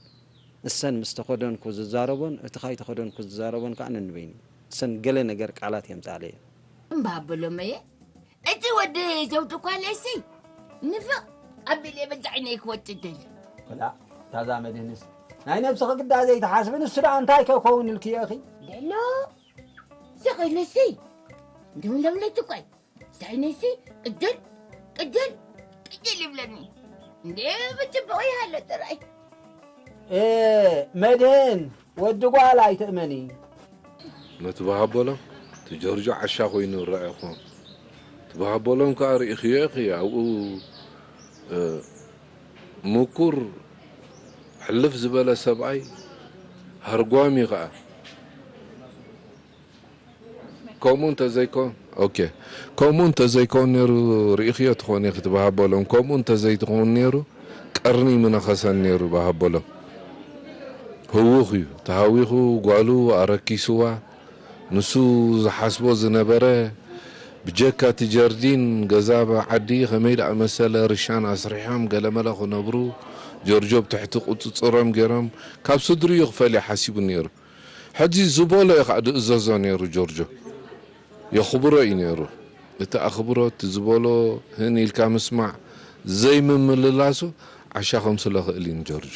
እሰን ምስ ተኸደንኩ ዝዛረቦን እቲ ካይተኸደንኩ ዝዛረቦን ከዓ ነንበይኒ እሰን ገለ ነገር ቃላት የምፃለ እየን እምባበሎመየ እቲ ወዲ ዘውዲ እኳ ለይሲ ንፍቕ ኣቢለ በጃ ዓይነይ ክወፅእ ደሊ ወላ ታዛ መድህንስ ናይ ነብስኺ ግዳ ዘይትሓስቢ ንሱ ደኣ እንታይ ከከውን ኢልክዮ ኢኺ ደሎ ስቕ ኢሉሲ እንዲሁም ለምለቲ እኳይ ዛይነይሲ ቅጅል ቅጅል ቅጅል ይብለኒ እንዴ ብጭብቑ ይሃለ ጥራይ መድህን ወዲ ጓል ኣይትእመኒ ነቲ በሃበሎም እቲ ጆርጆ ዓሻ ኮይኑ ይረኣየኹም እቲ በሃበሎም ከዓ ርኢኽዮ ኢኺ ኣብኡ ምኩር ሕልፍ ዝበለ ሰብኣይ ሃርጓም እዩ ከዓ ከምኡ እንተዘይኮን ኦኬ ከምኡ እንተዘይኮን ነይሩ ርኢኽዮ ትኾን ኢኺ ትበሃበሎም ከምኡ እንተዘይትኾን ነይሩ ቀርኒ ምነኸሰን ነይሩ በሃበሎም ህውኽ እዩ ተሃዊኹ ጓሉ ኣረኪስዋ ንሱ ዝሓስቦ ዝነበረ ብጀካ እቲ ጀርዲን ገዛ ዓዲ ከመይ ደኣ መሰለ ርሻን ኣስሪሖም ገለመለ ክነብሩ ጆርጆ ብትሕቲ ቁፅፅሮም ገይሮም ካብ ስድሪኡ ክፈልዮ ሓሲቡ ነይሩ። ሕጂ ዝበሎ እዩ ከዓ ዝእዘዞ ነይሩ። ጆርጆ የኽብሮ እዩ ነይሩ። እቲ ኣኽብሮት ዝበሎ ህን ኢልካ ምስማዕ ዘይምምልላሱ ዓሻ ከምስሎ ክእል እዩ ንጆርጆ።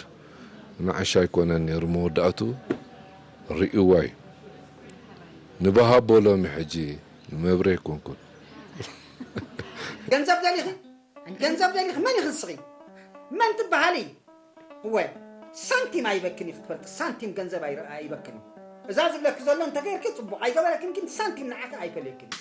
ንዓሻ ኣይኮነን ነይሩ መወዳእቱ ርእዋ እዩ። ንበሃቦ ሎሚ ሕጂ ንመብሬ ኣይኮንኩን። ገንዘብ ደሊኺ ገንዘብ ደሊኺ መን ኢኺ ንስኺ? መን ትበሃሊ? እወ ሳንቲም ኣይበክን እዩ ክትፈልጢ፣ ሳንቲም ገንዘብ ኣይበክን እዩ። እዛ ዝብለኪ ዘሎ እንተገይርኪ ፅቡቕ ኣይገበረክን፣ ግን ሳንቲም ንዓኺ ኣይፈልየክን እዩ።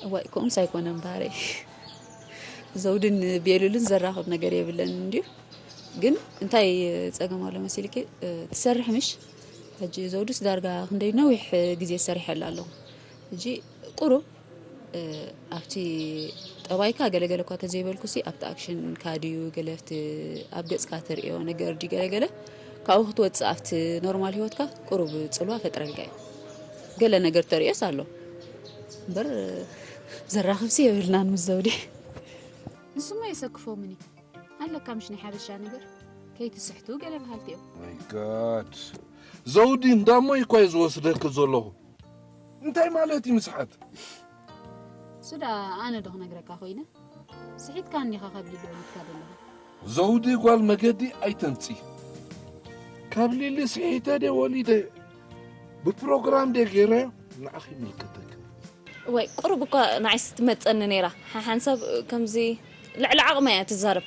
እዋይ ከምኡስ ኣይኮነን ባህረይ። ዘውድን ቤሉልን ዘራኽብ ነገር የብለንን እንድዩ። ግን እንታይ ጸገም ኣሎ መሲልኪ? ትሰርሒ ምሽ? ሕጂ ዘውድስ ዳርጋ ክንደይ ነዊሕ ግዜ ሰሪሐላ ኣለኹ። ሕጂ ቁሩብ ኣብቲ ጠባይካ ገለገለ እኳ ተዘይበልኩሲ ኣብቲ ኣክሽንካ ድዩ ገለ ኣብቲ ኣብ ገጽካ ተርእዮ ነገር ድዩ ገለገለ ካብኡ ክትወጽእ ኣብቲ ኖርማል ህይወትካ ቁሩብ ጽልዋ ፈጥረልካ እዩ። ገለ ነገር ተርእዮስ ኣሎ እምበር ዘራኽብሲ የብልናን ምስ ዘውዲ። ንሱማ የሰክፎምን እዩ ኣለካ ምሽ ናይ ሓበሻ ነገር ከይትስሕቱ ገለ በሃልቲ እዮም። My God ዘውዲ እንዳሞይ እኳ እዩ ዝወስደኪ ዘለኹ። እንታይ ማለት እዩ ምስሓት? እሱ ደኣ ኣነ ዶ ክነግረካ ኮይነ? ስሒትካ እኒኻ ካብ ሊሊ ወሊድካ ዘለኻ። ዘውዲ ጓል መገዲ ኣይተምፂ። ካብ ሊሊ ስሒተ ደ ወሊደ ብፕሮግራም ደ ገይረ ንዓኺ ይምልከተኪ። ወይ ቁሩብ እኳ ንዓይስ ትመፀኒ ነይራ። ሓሓንሳብ ከምዚ ልዕሊ ዓቕማ እያ ትዛረብ።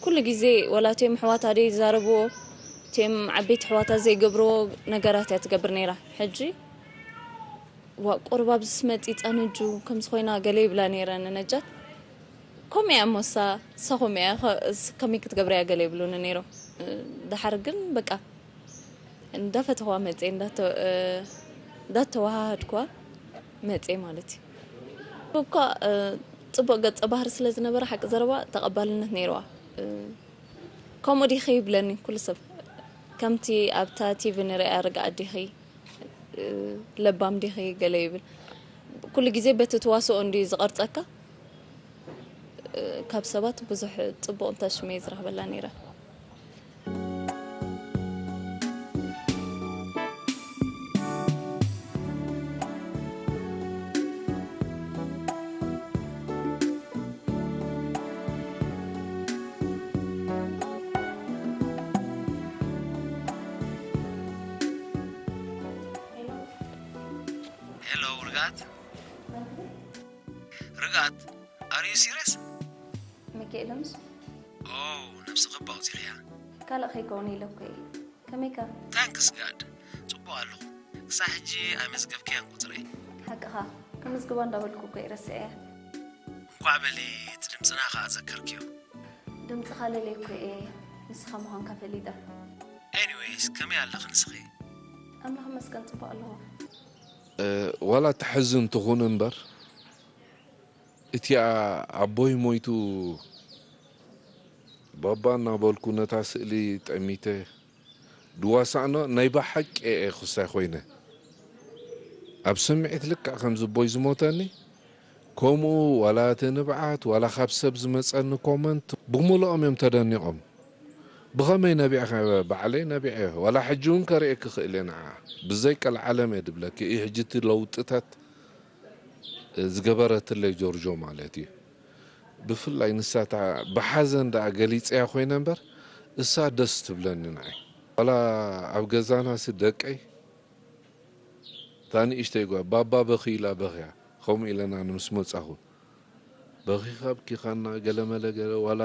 ኩሉ ግዜ ወላ እቲኦም ኣሕዋታ ደይ ይዛረብዎ እቲኦም ዓበይቲ ኣሕዋታ ዘይገብርዎ ነገራት እያ ትገብር ነይራ። ሕጂ ዋ ቁሩብ ኣብዚስ መፂፃ ነጁ ከምዚ ኮይና ገለ ይብላ ነይረ ንነጃት። ከምኡ እያ እሞ እሳ እሳ ከምኡ እያ ከ- እስ- ከመይ ክትገብር እያ ገለ ይብሉኒ ነይሮም። እ፣ ደሓር ግን በቃ እንዳፈተኽዋ መፅየ እንዳተ- እ፣ እንዳተዋሃሃድክዋ መፅየ ማለት እዩ። እኳ እ፣ ፅቡቕ ገፀ ባህሪ ስለ ዝነበረ ሓቂ ዘረባ ተቐባልነት ነይርዋ። እ፣ ከምኡ ዲኺ ይብለኒ ኩሉ ሰብ ከምቲ ኣብታ ቲቪ ንሪኣ ርግኣት ዲኺ ለባም ዲኺ ገለ ይብል ኩሉ ግዜ በቲ ትዋስኦ እንድዩ ዝቐርፀካ ካብ ሰባት ብዙሕ ፅቡቕ እንተሽመ ዝረኽበላ ነይረ። ሄሎ ርግኣት ርግኣት are you serious? ሚካኤሎምስ ኦ ነብስኺ እባ ኣውፂኽያ። ካልእ ከይከውን ኢለ እኮ እየ። ከመይካ? Thanks God ፅቡቕ ኣለኹ። ክሳብ ሕጂ ኣይመዝገብክያን ቁፅረይ። ሓቅኻ ክምዝግባ እንዳበልኩ እኮ እየ ረሲዐያ። እንኳዕ በሊ እቲ ድምፅና ከዓ ዘከርክዮ። ድምፅኻ ለለይ እኮ እየ ንስኻ ምዃንካ ፈሊጠ። Anyways ከመይ ኣለኺ ንስኺ? ኣምላኽ ይመስገን ፅቡቕ ኣለኹ። ዋላ ተሕዝን ትኹን እምበር እቲኣ ኣቦይ ሞይቱ ባባ እናበልኩ ነታ ስእሊ ጠሚተ ድዋሳእኖ ናይ ብሓቂ እየ ክሳይ ኮይነ ኣብ ስምዒት ልክዕ ከምዚ ኣቦይ ዝሞተኒ ከምኡ ዋላ እቲ ንብዓት ዋላ ካብ ሰብ ዝመፀኒ ኮመንት ብምልኦም እዮም ተደኒቖም። ብኸመይ ነቢዕኸ? ባዕለይ ነቢዐ። ዋላ ሕጂ እውን ከርእየኪ ክእል እየ ንዓ። ብዘይ ቀልዓለም እየ ድብለኪ። እዩ ሕጂ እቲ ለውጥታት ዝገበረትለይ ጆርጆ ማለት እዩ። ብፍላይ ንሳ እታ ብሓዘን ደኣ ገሊፀያ ኮይነ እምበር እሳ ደስ ትብለኒ ንዓይ። ዋላ ኣብ ገዛናሲ ደቀይ እታ ንእሽተይ ጓል ባባ በኺ ኢላ በኽያ። ከምኡ ኢለና ምስ መጻኹ በኺኻ ኣብኪኻና ገለመለ ገለ ዋላ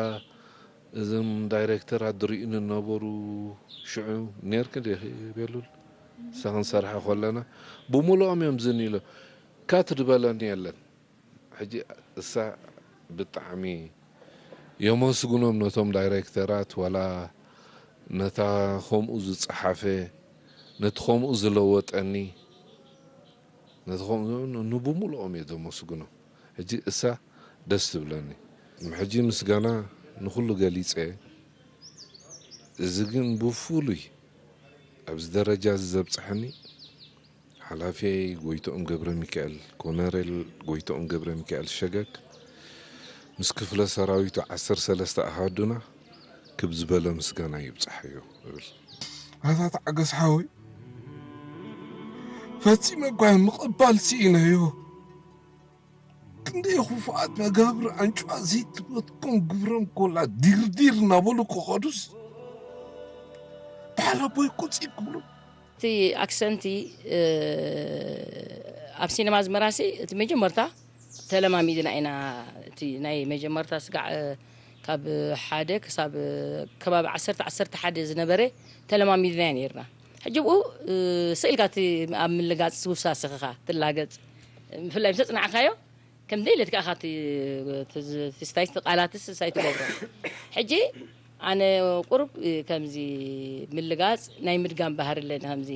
እዞም ዳይሬክተራት ዝርእዩኒ ነበሩ ሽዑ ኔርኪ ዲኺ ቤሉል ንሳ ክንሰርሐ ከለና ብምልኦም እዮም ዝን ኢሎ ካት ዝበለኒ የለን ሕጂ እሳ ብጣዕሚ የመስግኖም ነቶም ዳይሬክተራት ዋላ ነታ ከምኡ ዝጸሓፈ ነቲ ከምኡ ዝለወጠኒ ነቲ ከምኡ ንብምልኦም እየ ዘመስግኖም ሕጂ እሳ ደስ ትብለኒ ሕጂ ምስጋና ንኹሉ ገሊጸ። እዚ ግን ብፍሉይ ኣብዚ ደረጃ እዚ ዘብጽሐኒ ሓላፊየይ ጎይትኦም ገብረ ሚካኤል፣ ኮነሬል ጎይትኦም ገብረ ሚካኤል ሸገግ፣ ምስ ክፍለ ሰራዊቱ ዓሰርተ ሰለስተ ኣሃዱና ክብ ዝበለ ምስጋና ይብጽሓዮ እብል። ኣታ ተዓገስ ሓወይ፣ ፈጺመ እኳ ምቕባል ስኢነዮ። ክንደይ ክፉኣት መጋብር ኣንጭዋ ዘይትበትኮም ግብሮም ኮላ ዲርዲር እናበሉ ክኸዱስ፣ በዓል ኣቦይ ቁጽ ክብሉ። እቲ ኣክሰንቲ፣ እ፣ ኣብ ሲነማ ኣዝመራሲ እቲ መጀመርታ ተለማሚድና ኢና። እቲ ናይ መጀመርታ ስጋዕ፣ እ፣ ካብ ሓደ ክሳብ፣ እ፣ ከባቢ ዓሰርተ፣ ዓሰርተ ሓደ ዝነበረ ተለማሚድና ነይርና። ሕጂ ብኡ፣ እ፣ ስኢልካ እቲ ኣብ ምልጋጽ ውሳስኽኻ ትላገጽ። ብፍላይ ምስ ኣጽናዕካዮ፣ ከም ደይለትካ ኢኻ እቲ፣ እቲ ዝ-፣ እቲ ስታይ፣ እቲ ቃላትስ ስታይ ትገብሮ። ሕጂ ኣነ ቁሩብ፣ እ፣ ከምዚ ምልጋጽ ናይ ምድጋም ባህሪ ኣለኒ። ከምዚ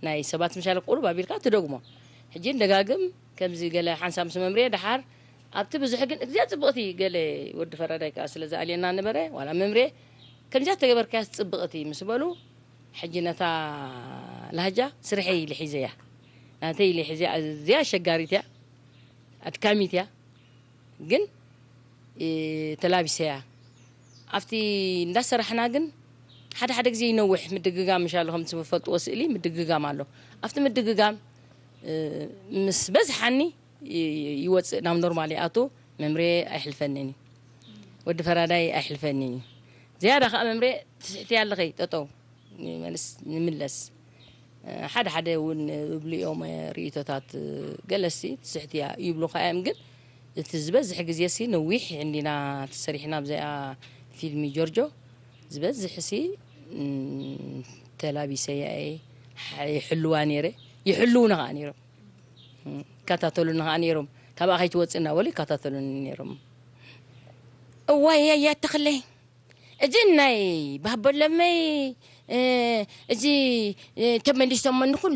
ናይ ሰባት ምሻል ቁሩብ ኣቢልካ ትደግሞ። ሕጂ ንደጋግም ከምዚ ገለ ሓንሳብ ምስ መምርየ ደሓር ኣብቲ ብዙሕ ግን እግዚኣብሔር ጽብቕቲ ገለ ወዲ ፈራዳይ ከኣ ስለ ዝኣልየና ነበረ፣ ዋላ መምርየ ከምዚኣ ተገበርካያስ ጽብቕቲ ምስ በሉ፣ ሕጂ ነታ ላህጃ ስርሐይ ኢለ ሒዘያ። ናተይ ኢለ ሒዘያ፣ ኣዝያ ኣሸጋሪት እያ፣ ኣድካሚት እያ። ግን፣ እ፣ ተላቢሰያ። ኣብቲ እንዳሰራሕና ግን ሓደ ሓደ ግዜ ይነውሕ ምድግጋም፣ ምሻሎ ከምቲ ዝፈልጥዎ ስእሊ ምድግጋም ኣሎ። ኣብቲ ምድግጋም፣ እ፣ ምስ በዝሓኒ ይ-፣ ይወጽእ፣ ናብ ኖርማል ይኣቱ። መምሬ ኣይሕልፈንን እዩ። ወዲ ፈራዳይ ኣይሕልፈንን እዩ። ዝያዳ ከኣ መምሬ ትስሕትያ ኣለኸይ፣ ጠጠው። ንመልስ፣ ንምለስ። ሓደ ሓደ እውን እብሉ እዮም ርእይቶታት፣ ገለሲ ትስሕቲ እያ ይብሉኻ እዮም፣ ግን እቲ ዝበዝሕ ግዜሲ ነዊሕ እንዲና ተሰሪሕና ብዛኣ ፊልም ጆርጆ ዝበዝሕሲ፣ እም፣ ተላቢሰያ እየ፣ ይሕልዋ ነይረ፣ ይሕልውና ኸዓ ነይሮም። እም፣ ይከታተሉኒ ኸዓ ነይሮም። ካብኣ ከይትወፅእ እናበሉ ይከታተሉኒ ነይሮም። እዋይ፣ ያያ ተኽለይ። እዚ ናይ ባቦሎመይ፣ እ፣ እዚ፣ እ፣ ተመሊሶም ንኹሉ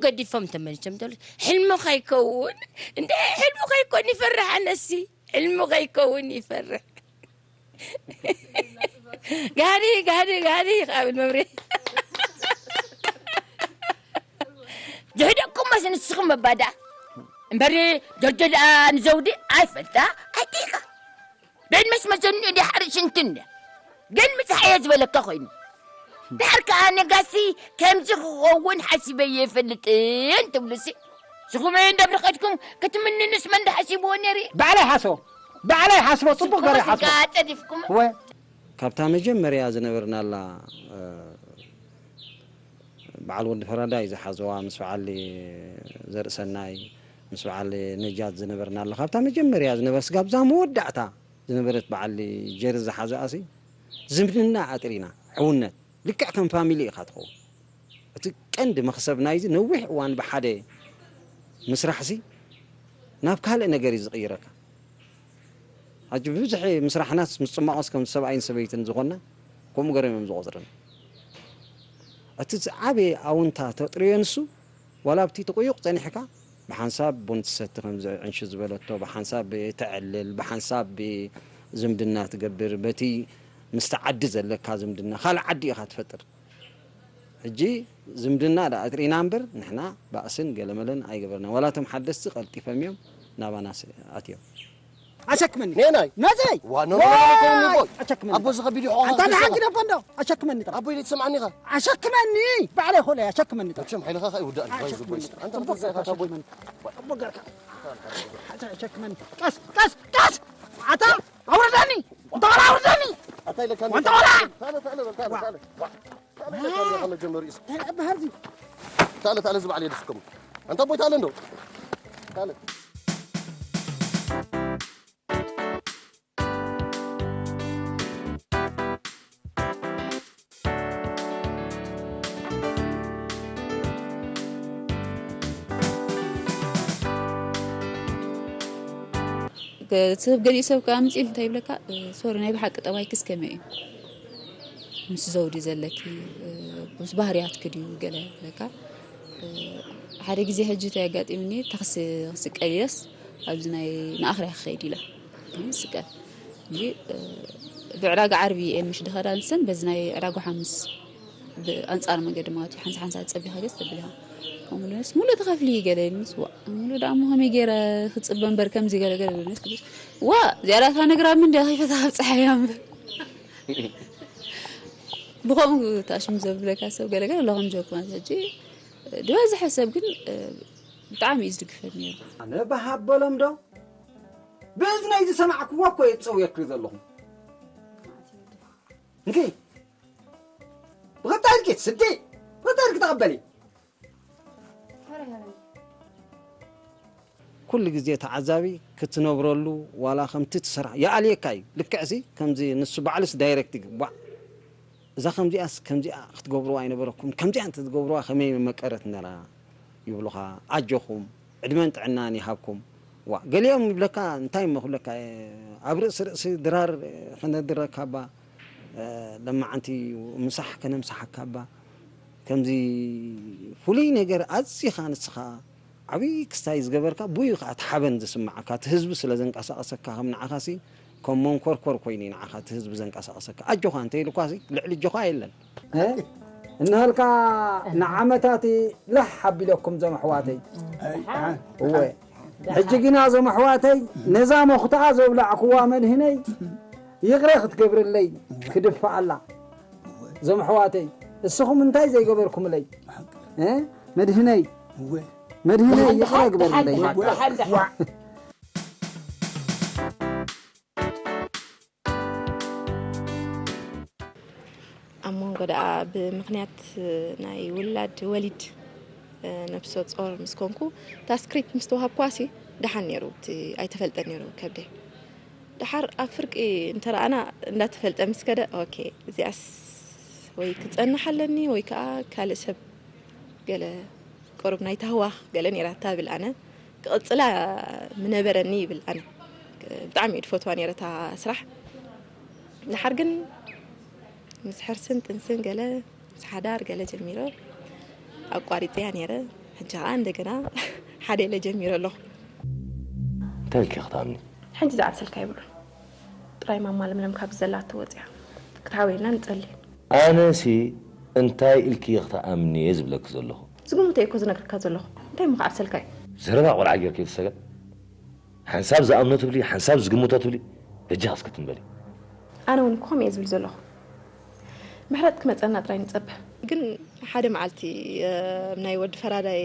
ገዲፎም ተመሊሶም ተመሊሶም። ሕልሚ ከይከውን፣ እንደ ሕልሚ ከይከውን ይፈርሕ ኣነሲ። ሕልሚ ከይከውን ይፈርሕ። ጋህዲ፣ ጋህዲ፣ ጋህዲ ይኻብል መብሬ። ዝሕደኩም መስ ንስኹም መባዳ። እምበር ጆርጆ ደኣ ንዘውዲ ኣይፈልጣ፣ ኣይጢኻ። ቤት መስ መዘኒ እንዲ ሓሪ ሽንትን። ግን ምጽሓየ ዝበለካ ኮይኑ። ድሓር ከኣ ነጋሲ ከምዚ ክኸውን ሓሲበ የፈልጥን ትብሉሲ። ስኹም እንደ ብርኸትኩም ክትምንንስ መን ደሓሲብዎ ነይሩ? ባዕለይ ሓስቦ። ባዕለይ ሓስቦ፣ ጽቡቕ ገይረ ሓስቦ። ስጋ ጸዲፍኩም? እወ። ካብታ መጀመርያ ዝነበርናላ፣ እ፣ በዓል ወዲ ፈራዳይ ዝሓዘዋ ምስ በዓል ዘርእሰናይ፣ ምስ በዓል ነጃት ዝነበርናላ፣ ካብታ መጀመርያ ዝነበረ ስጋብ እዛ መወዳእታ ዝነበረት በዓል ጀሪ ዝሓዘኣሲ ዝምድና ኣጥሪና፣ ሕውነት፣ ልክዕ ከም ፋሚሊ ኢኻ ትኸውን። እቲ ቀንዲ መኽሰብ ናይዚ ነዊሕ እዋን ብሓደ ምስራሕሲ ናብ ካልእ ነገር እዩ ዝቕይረካ። ሕጂ ብብዝሒ ምስራሕናስ ምስ ጽማቖስ ከም ሰብኣይን ሰበይትን ዝኾንና ከምኡ ገሮም እዮም ዝቖጽርና። እቲ ዝዓበየ ኣውንታ ተጥርዮ ንሱ፣ ዋላ ኣብቲ ትቑዩቕ ጸኒሕካ፣ ብሓንሳብ ቡን ትሰቲ ከምዚ ዕንሹ ዝበለቶ፣ ብሓንሳብ ተዕልል፣ ብሓንሳብ ዝምድና ትገብር፣ በቲ ምስቲ ዓዲ ዘለካ ዝምድና፣ ካልእ ዓዲ ኢኻ ትፈጥር። ሕጂ ዝምድና ደኣ ኣጥሪና እምበር፣ ንሕና ባእስን ገለመለን ኣይገበርና። ዋላ እቶም ሓደስቲ ቀልጢፈም እዮም ናባና ስ-፣ ኣትዮም። ኣሸክመኒ። ኔናይ። ናዘይ። ዋ፣ ኖ፣ ኖ፣ ኖ፣ ኖ፣ ኖ፣ ኖ፣ ኖ። ኣሸክመኒ። ኣቦ፣ እዚ ከቢድ ይኾን ኣንታ ኣንታ ንሓቂ ዘኻ። ደቦ እንዶ። ኣሸክመኒ ጥራሕ። ኣቦ፣ ኢለ ትሰምዓኒ ኢኻ? ኣሸክመኒ። ባዕለይ ኾለ ኣሸክመኒ ጥራሕ። መቸም ሓይልኻ ከኣ ይውዳእ እዩ። ኣሸክመኒ። ባይ ዝቦይ። ኣንታ ጽቡቕ ብትንሳኤ ኣታ ኣቦይ። ኣሸክመኒ። ጽቡቕ ጌርካ። ኣታ ኣሸክመኒ። ቀስ፣ ቀስ፣ ቀስ። ኣታ ኣውርደኒ። እንተ ኾነ ኣውርደኒ። ኣታ ኢለካ ወንታ ወላ። ታለ፣ ታለ፣ ታለ፣ ዋ። ታለ። ታለ፣ ታለ፣ ታለ፣ ጀመሩ ይስ-፣ እ፣ በሃዚ። ታለ፣ ታለ፣ ዝባዕል የድስኩም። ኣንታ ኣቦይ ታለ እንዶ። ታለ። ገ-፣ ሰብ ገሊኡ ሰብ ከኣ ኣምጺኡ እንታይ ይብለካ፣ እ፣ ሶሪ ናይ ብሓቂ ጠባይክስ ከመይ እዩ? ምስ ዘውዲ ዘለኪ፣ እ፣ ምስ ባህርያትኪ ድዩ ገለ ይብለካ። እ፣ ሓደ ግዜ ሕጂ እንታይ ኣጋጢሙኒ፣ ታክሲ ክስቀል ኢለስ ኣብዚ ናይ ንኣኽርያ ክኸይድ ኢለ። ስቀል። እንጂ፣ እ፣ ብዕዳጋ ዓርቢ እየን ምሽ ድኸዳ ንሰን፣ በዚ ናይ ዕዳጋ ሓሙስ ብኣንጻር መገዲ ማለት እዩ። ሓንሳ ሓንሳ ጸቢኻ ገዝ ተብል ኢኻ። ከምኡ ኢሉስ፣ "ሙሉ ትኸፍሊ?" ገለ ኢሉስ፣ "ዋ፣ ሙሉ ደኣ እሞ ከመይ ገይረ ክጽበ እምበር ከምዚ?" ገለ ገለ ኢሉስ፣ "ዋ፣ ዝያዳ እታ ነግራብ ምን ድያ ከይፈታ ኣብ ጸሓያ እምበር?" ብኸምኡ ታሽም ዘብለካ ሰብ ገለ ገለ ኣሎ ከም ጆክ ማለት ሕጂ፣ እ፣ ዝበዝሐ ሰብ ግን፣ እ፣ ብጣዕሚ እዩ ዝድግፈኒ ነይሩ። ኣነ ብሃበሎም ዶ? ብእዝነይ ዝሰማዕክዎ እኮ እየ ዝጸውየኪ ዘለኹ። እንኪ፣ ብቐጣይ ኢልኪ ትስዲ፣ ብቐጣይ ኢልኪ ተቐበሊ። ኩሉ ግዜ ተዓዛቢ ክትነብረሉ ዋላ ከምቲ ትሰርሕ ይኣልየካ እዩ። ልክዕሲ ከምዚ ንሱ ባዕሉስ ዳይሬክት ይግባዕ። እዛ ከምዚኣስ ከምዚኣ ክትገብርዋ ኣይነበረኩም፣ ከምዚኣ እንተትገብርዋ ከመይ መቀረት ነራ ይብሉኻ። ኣጆኹም፣ ዕድመን ጥዕናን ይሃብኩም። ዋ፣ ገሊኦም ይብለካ፣ እንታይ እሞ ክብለካ፣ ኣብ ርእሲ ርእሲ ድራር ከነድረካ እባ፣ ለማዓንቲ ምሳሕ ከነምሳሓካ እባ። ከምዚ ፍሉይ ነገር ኣዚኻ ንስኻ ዓብዪ ክስታይ ዝገበርካ፣ ብኡ እዩ ከኣ እቲ ሓበን ዝስምዓካ። እቲ ህዝቢ ስለ ዘንቀሳቐሰካ፣ ከም ንዓኻሲ ከም መንኮርኮር ኮይኑ እዩ ንዓኻ እቲ ህዝቢ ዘንቀሳቐሰካ። ኣጆኻ እንተ ኢሉኳሲ ልዕሊ ኣጆኻ የለን። እ? እንሃልካ ንዓመታት ላሕ ኣቢለኩም እዞም ኣሕዋተይ። እወ። ሕጂ ግና እዞም ኣሕዋተይ ነዛ መኹትኣ ዘብላዕክዋ መድህነይ ይቕረ ክትገብርለይ ክድፍኣላ። እዞም ኣሕዋተይ እስኹም እንታይ ዘይገበርኩምለይ? እ? መድህነይ፣ እወ። መድህነይ ይቕረ ግበርለይ። ደሓን፣ ደሓን፣ ደሓን። ኣብ መንጎ ደኣ ብምኽንያት ናይ ውላድ ወሊድ፣ እ፣ ነብሰ ጾር ምስ ኮንኩ፣ እታ ስክሪፕት ምስ ተዋሃብኳሲ ደሓን ነይሩ፣ እቲ ኣይተፈልጠን ነይሩ ከብደይ። ደሓር ኣብ ፍርቂ እንተ ረኣና እንዳተፈልጠ ምስ ከደ፣ ኦኬ፣ እዚኣስ ወይ ክጸንሕ ኣለኒ ወይ ከኣ ካልእ ሰብ ገለ ቅሩብ ናይ ታህዋኽ ገለ ነይራታ እብል ኣነ። ክቕጽላ ምነበረኒ ይብል ኣነ። ብጣዕሚ እየ ድፈትዋ ነይረ እታ ስራሕ። ደሓር ግን ምስ ሕርስን ጥንስን ገለ ምስ ሓዳር ገለ ጀሚረ ኣቋሪጸያ ነይረ። ሕጂ ኸኣ እንደገና ሓደ ኢለ ጀሚረ ኣለኹ። እንታይ ኢልኪ ክትኣምኒ? ሕጂ ዝዓብሰልካ የብሉን። ጥራይ ማማ ለምለም ካብዚ ዘላቶ ወጺኣ ክትሓውየልና ንጸሊ። ኣነሲ እንታይ ኢልኪ ክትኣምኒ እየ ዝብለኪ ዘለኹ። ዝግምቶ እየ እኮ ዝነግረካ ዘለኹ። እንታይ እሞ ክዓብሰልካ እዩ? ዘረባ ቆልዓ ጌርኪ እየ ትሰገን። ሓንሳብ ዝኣምኖ ትብሊ፣ ሓንሳብ ዝግምቶ ትብሊ። በጃኻ እስኪ ትም በሊ። ኣነ እውን እኮ ከምኡ እየ ዝብል ዘለኹ። ምሕረት ክመጸና ጥራይ ንጸብሕ። ግን ሓደ መዓልቲ፣ እ፣ ናይ ወዲ ፈራዳይ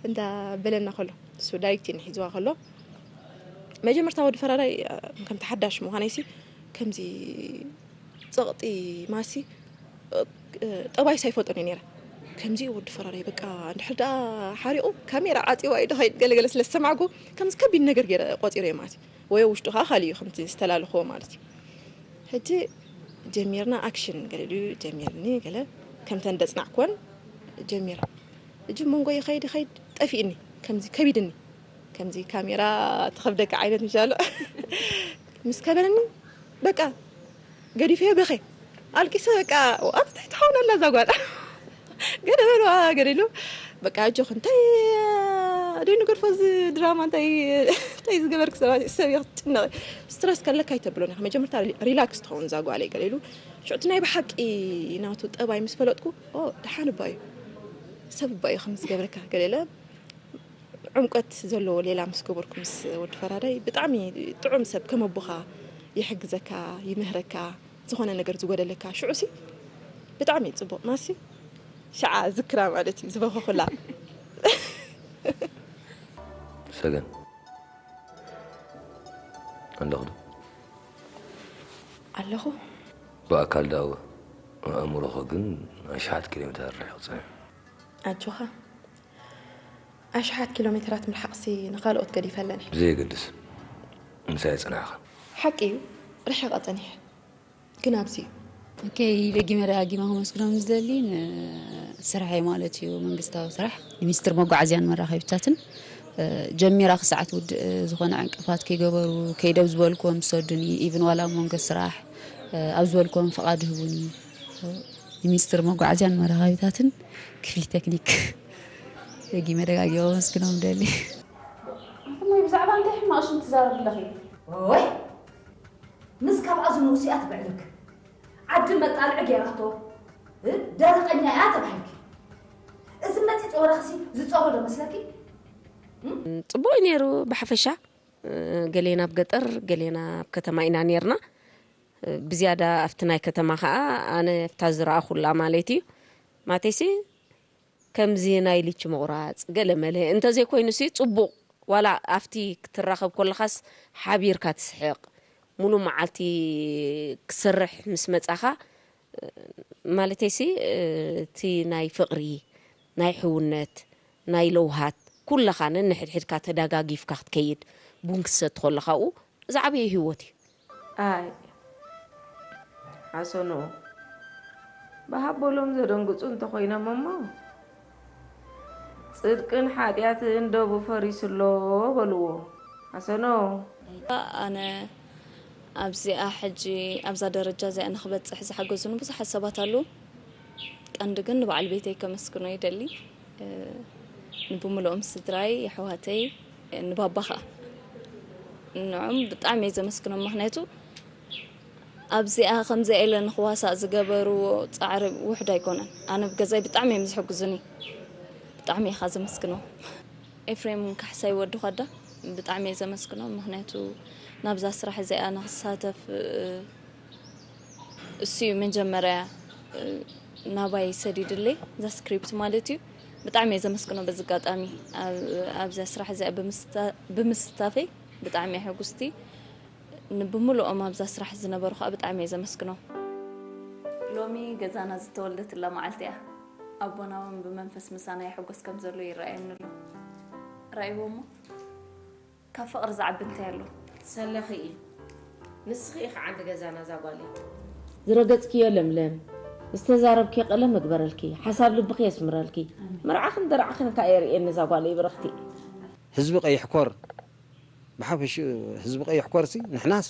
እንዳ በለና ከሎ፣ እሱ ዳይሬክቲን ሒዝዋ ከሎ፣ መጀመርታ ወዲ ፈራዳይ፣ እ፣ ከም ተሓዳሽ ምዃነይሲ፣ ከምዚ ጸቕጢ ማሲ፣ እ፣ እ፣ ጠባይስ ኣይፈልጦን እየ ነይረ። ከምዚ ወዲ ፈራዳይ በቃ እንድሕር ደኣ ሓሪቑ ካሜራ ዓጺዋ እዩ ድኸይድ ገለገለ ስለ ዝሰማዕኩ፣ ከምዚ ከቢድ ነገር ገይረ ቆጺረ እየ ማለት እዩ። ወይ ውሽጡ ከኣ ካልእ እዩ ከምቲ ዝተላለኽዎ ማለት እዩ። ሕጂ ጀሚርና ኣክሽን ገለ ድዩ ጀሚርኒ ገለ ከምተን ደጽናዕክወን ጀሚረ። ሕጂ መንጎ ይኸይድ ይኸይድ ጠፊእኒ፣ ከምዚ ከቢድኒ፣ ከምዚ ካሜራ ትኸብደካ ዓይነት ምሻሎ። ምስ ከበደኒ በቃ ገዲፈዮ በኸ። ኣልቂሰ በቃ፣ ኣቲ እንታይ ትኸውን ኣላ እዛ ጓል? ገለ በልዋ ገለ ኢሉ፣ በቃ ኣጆኺ እንታይ ደይንገድፎ እዚ ድራማ እንታይ፣ እንታይ ዝገበርክ ሰባት፣ ሰብ እየ ክትጭነቕ። ስትረስ ከለካ ኣይተብሎን ኢኻ። መጀመርታ ሪ-፣ ሪላክስ ትኸውን እዛ ጓለይ ገለ ኢሉ። ሽዑ እቲ ናይ ብሓቂ ናቱ ጠባይ ምስ ፈለጥኩ፣ ኦ፣ ደሓን እባ እዩ። ሰብ እባ እዩ ከምዚ ዝገብረካ ገለ ኢለ። ዕምቆት ዘለዎ ሌላ ምስ ገበርኩ ምስ ወዲ ፈራዳይ ብጣዕሚ ጥዑም ሰብ፣ ከም ኣቦኻ ይሕግዘካ፣ ይምህረካ፣ ዝኾነ ነገር ዝጎደለካ ሽዑሲ ብጣዕሚ እዩ ጽቡቕ። ማሲ ሽዓ ዝክራ ማለት እዩ ዝበኸኹላ። ሰገን ኣለኹ ዶ? ኣለኹ። ብኣካል ዳኣ እወ፣ ኣእምሮኸ ግን ኣሽሓት ኪሎ ሜተር ርሒቑ ጸኒሑ። ኣጆኻ። ኣሽሓት ኪሎ ሜተራት ምርሓቕሲ ንኻልኦት ገዲፈለን እየ። ብዘየገድስ፣ ምሳይ ጸናሕኻ። ሓቂ እዩ፣ ርሒቐ ጸኒሐ። ግን ኣብዚ እዩ። ኦኬ፣ ደጊመ ደጋጊመ ከመስግኖም ዝደሊ ንስራሐይ ማለት እዩ፣ መንግስታዊ ስራሕ፣ ንሚኒስትር መጓዓዝያን መራኸቢታትን፣ እ፣ ጀሚራ ክሳዕ ትውድእ፣ እ፣ ዝኾነ ዕንቅፋት ከይገበሩ፣ ከይደ ኣብ ዝበልክዎም ዝሰዱኒ፣ ኢቭን ዋላ ኣብ መንጎ ስራሕ፣ እ፣ ኣብ ዝበልክዎም ፍቓድ ይህቡኒ። እ፣ ንሚኒስትር መጓዓዝያን መራኸቢታትን ክፍሊ ቴክኒክ ደጊመ ደጋጊመ ከመስግኖም ደሊ። ኣቲ ማይ፣ ብዛዕባ እንታይ ሕማቕ ሽም ትዛረቢ ኣለኺ? ወይ ምስ ካብ ኣዝኑ ውስያት ብዕልክ ዓዲ መጣልዒ ገይራቶ ደረቐኛ እያ ተባሂልኪ። እዚ መፂ ፀወረኽሲ ዝፀወረ ዶ መስለኪ? ፅቡቅ እዩ ነይሩ። ብሓፈሻ ገሌና ኣብ ገጠር ገሌና ኣብ ከተማ ኢና ነርና። ብዝያዳ ኣብቲ ናይ ከተማ ከዓ ኣነ ኣብታ ዝረኣኹላ ማለት እዩ። ማተይሲ ከምዚ ናይ ልቺ ምቑራፅ ገለ መለ እንተዘይኮይኑሲ ፅቡቕ ዋላ ኣብቲ ክትራኸብ ከለኻስ ሓቢርካ ትስሕቕ፣ ሙሉእ መዓልቲ ክስርሕ ምስ መጻኻ ማለተይሲ እቲ ናይ ፍቕሪ፣ ናይ ሕውነት፣ ናይ ለውሃት ኩለኻ ነንሕድሕድካ ተዳጋጊፍካ ክትከይድ ቡን ክትሰቲ ከለኻ ኡ ዝዓበየ ህይወት እዩ። ኣይ ሓሰኖ ብሃቦሎም ዘደንግፁ እንተኾይኖም እሞ ፅድቅን ሓጢኣትን ደቡ ፈሪሱ ኣሎ በልዎ። ሓሰኖ ኣነ ኣብዚኣ ሕጂ ኣብዛ ደረጃ እዚኣ ንክበፅሕ ዝሓገዙኒ ብዙሓት ሰባት ኣለዉ። ቀንዲ ግን ንበዓል ቤተይ ከመስግኖ ይደሊ። ንብምልኦም ስድራይ፣ የሕዋተይ፣ ንባባ ከዓ ንዖም ብጣዕሚ እየ ዘመስግኖም። ምክንያቱ ኣብዚኣ ከምዚኣ ኢለ ንክዋሳእ ዝገበርዎ ፃዕሪ ውሕድ ኣይኮነን። ኣነ ብገዛይ ብጣዕሚ እዮም ዝሕግዙኒ። ብጣዕሚ ኢኻ ዘመስግኖም። ኤፍሬም ካሕሳይ ወዲ ኳዳ ብጣዕሚ እየ ዘመስግኖ። ምክንያቱ ናብዛ ስራሕ እዚኣ ንክሳተፍ እሱ እዩ መጀመርያ ናባይ ሰዲድለይ እዛ ስክሪፕት ማለት እዩ። ብጣዕሚ እየ ዘመስግኖ በዚ ኣጋጣሚ ኣብዚኣ ስራሕ እዚኣ ብምስታፈይ ብጣዕሚ እየ ሕጉስቲ። ንብምልኦም ኣብዛ ስራሕ ዝነበሩ ከዓ ብጣዕሚ እየ ዘመስግኖም። ሎሚ ገዛና ዝተወልደትላ መዓልቲ እያ። ኣቦና እውን ብመንፈስ ምሳና ይሕጎስ ከም ዘሎ ይረኣየኒ ኣሎ። ራእይዎ እሞ ካብ ፍቕሪ ዝዓቢ እንታይ ኣሎ? ሰለኺ እዩ። ንስኺ ኢኺ ዓንዲ ገዛና እዛ ጓለይ። ዝረገፅክዮ ለምለም፣ ዝተዛረብክዮ ቀለም እግበረልኪ፣ ሓሳብ ልብኺ የስምረልኪ። መርዓኽን ደርዕኽን ከዓ የርእየኒ እዛ ጓለይ ብርኽቲ። ህዝቢ ቀይሕ ኮር ብሓፈሽኡ ህዝቢ ቀይሕ ኮርሲ ንሕናስ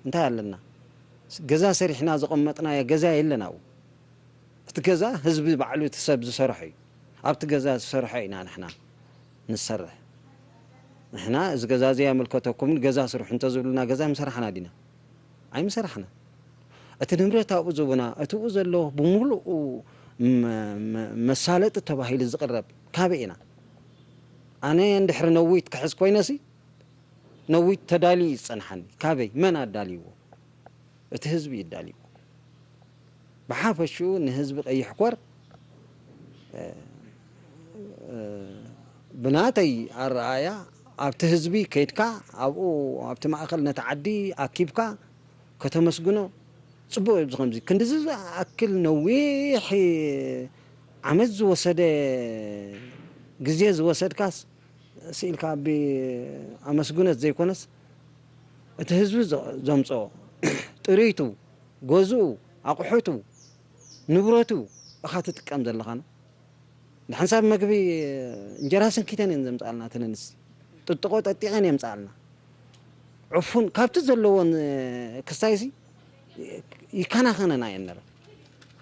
እንታይ ኣለና? ገዛ ሰሪሕና ዘቐመጥናዮ ገዛ የለን ኣብኡ። እቲ ገዛ ህዝቢ ባዕሉ እቲ ሰብ ዝሰርሖ እዩ። ኣብቲ ገዛ ዝሰርሖ ኢና ንሕና ንሰርሕ። ንሕና እዚ ገዛ እዚ ኣይምልከተኩምን ገዛ ስርሑ እንተዝብሉና ገዛ ምሰራሕና ዲና? ኣይምሰራሕና። እቲ ንብረት ኣብኡ ዝቡና እቲኡ ዘሎ ብምሉኡ መሳለጢ ተባሂሉ ዝቕረብ ካበይ ኢና? ኣነ እንድሕሪ ነዊት ክሕዝ ኮይነሲ ነዊት ተዳልዩ እዩ ዝጸንሓኒ። ካበይ? መን ኣዳልይዎ? እቲ ህዝቢ እዩ ኣዳልይዎ። ብሓፈሽኡ ንህዝቢ ቀይሕ ኮር ብናተይ ኣረኣእያ ኣብቲ ህዝቢ ከይድካ ኣብኡ ኣብቲ ማእኸል ነቲ ዓዲ ኣኪብካ ከተመስግኖ ፅቡቕ እዩ። ከምዚ ክንድዚ ዝኣክል ነዊሕ ዓመት ዝወሰደ ግዜ ዝወሰድካስ ስኢልካ ኣቢ ኣመስግኖት ዘይኮነስ እቲ ህዝቢ ዘምፅኦ ጥሪቱ፣ ገዝኡ፣ ኣቑሑቱ፣ ንብረቱ ኢኻ ትጥቀም ዘለኻና። ንሓንሳብ መግቢ እንጀራ ስንኪተን እየን ዘምፅኣልና እተን ኣንስቲ። ጥጥቖ ጠጢቐን የምፅኣልና። ዕፉን ካብቲ ዘለዎን ክስታይሲ ይከናኸነና እየን ነረን።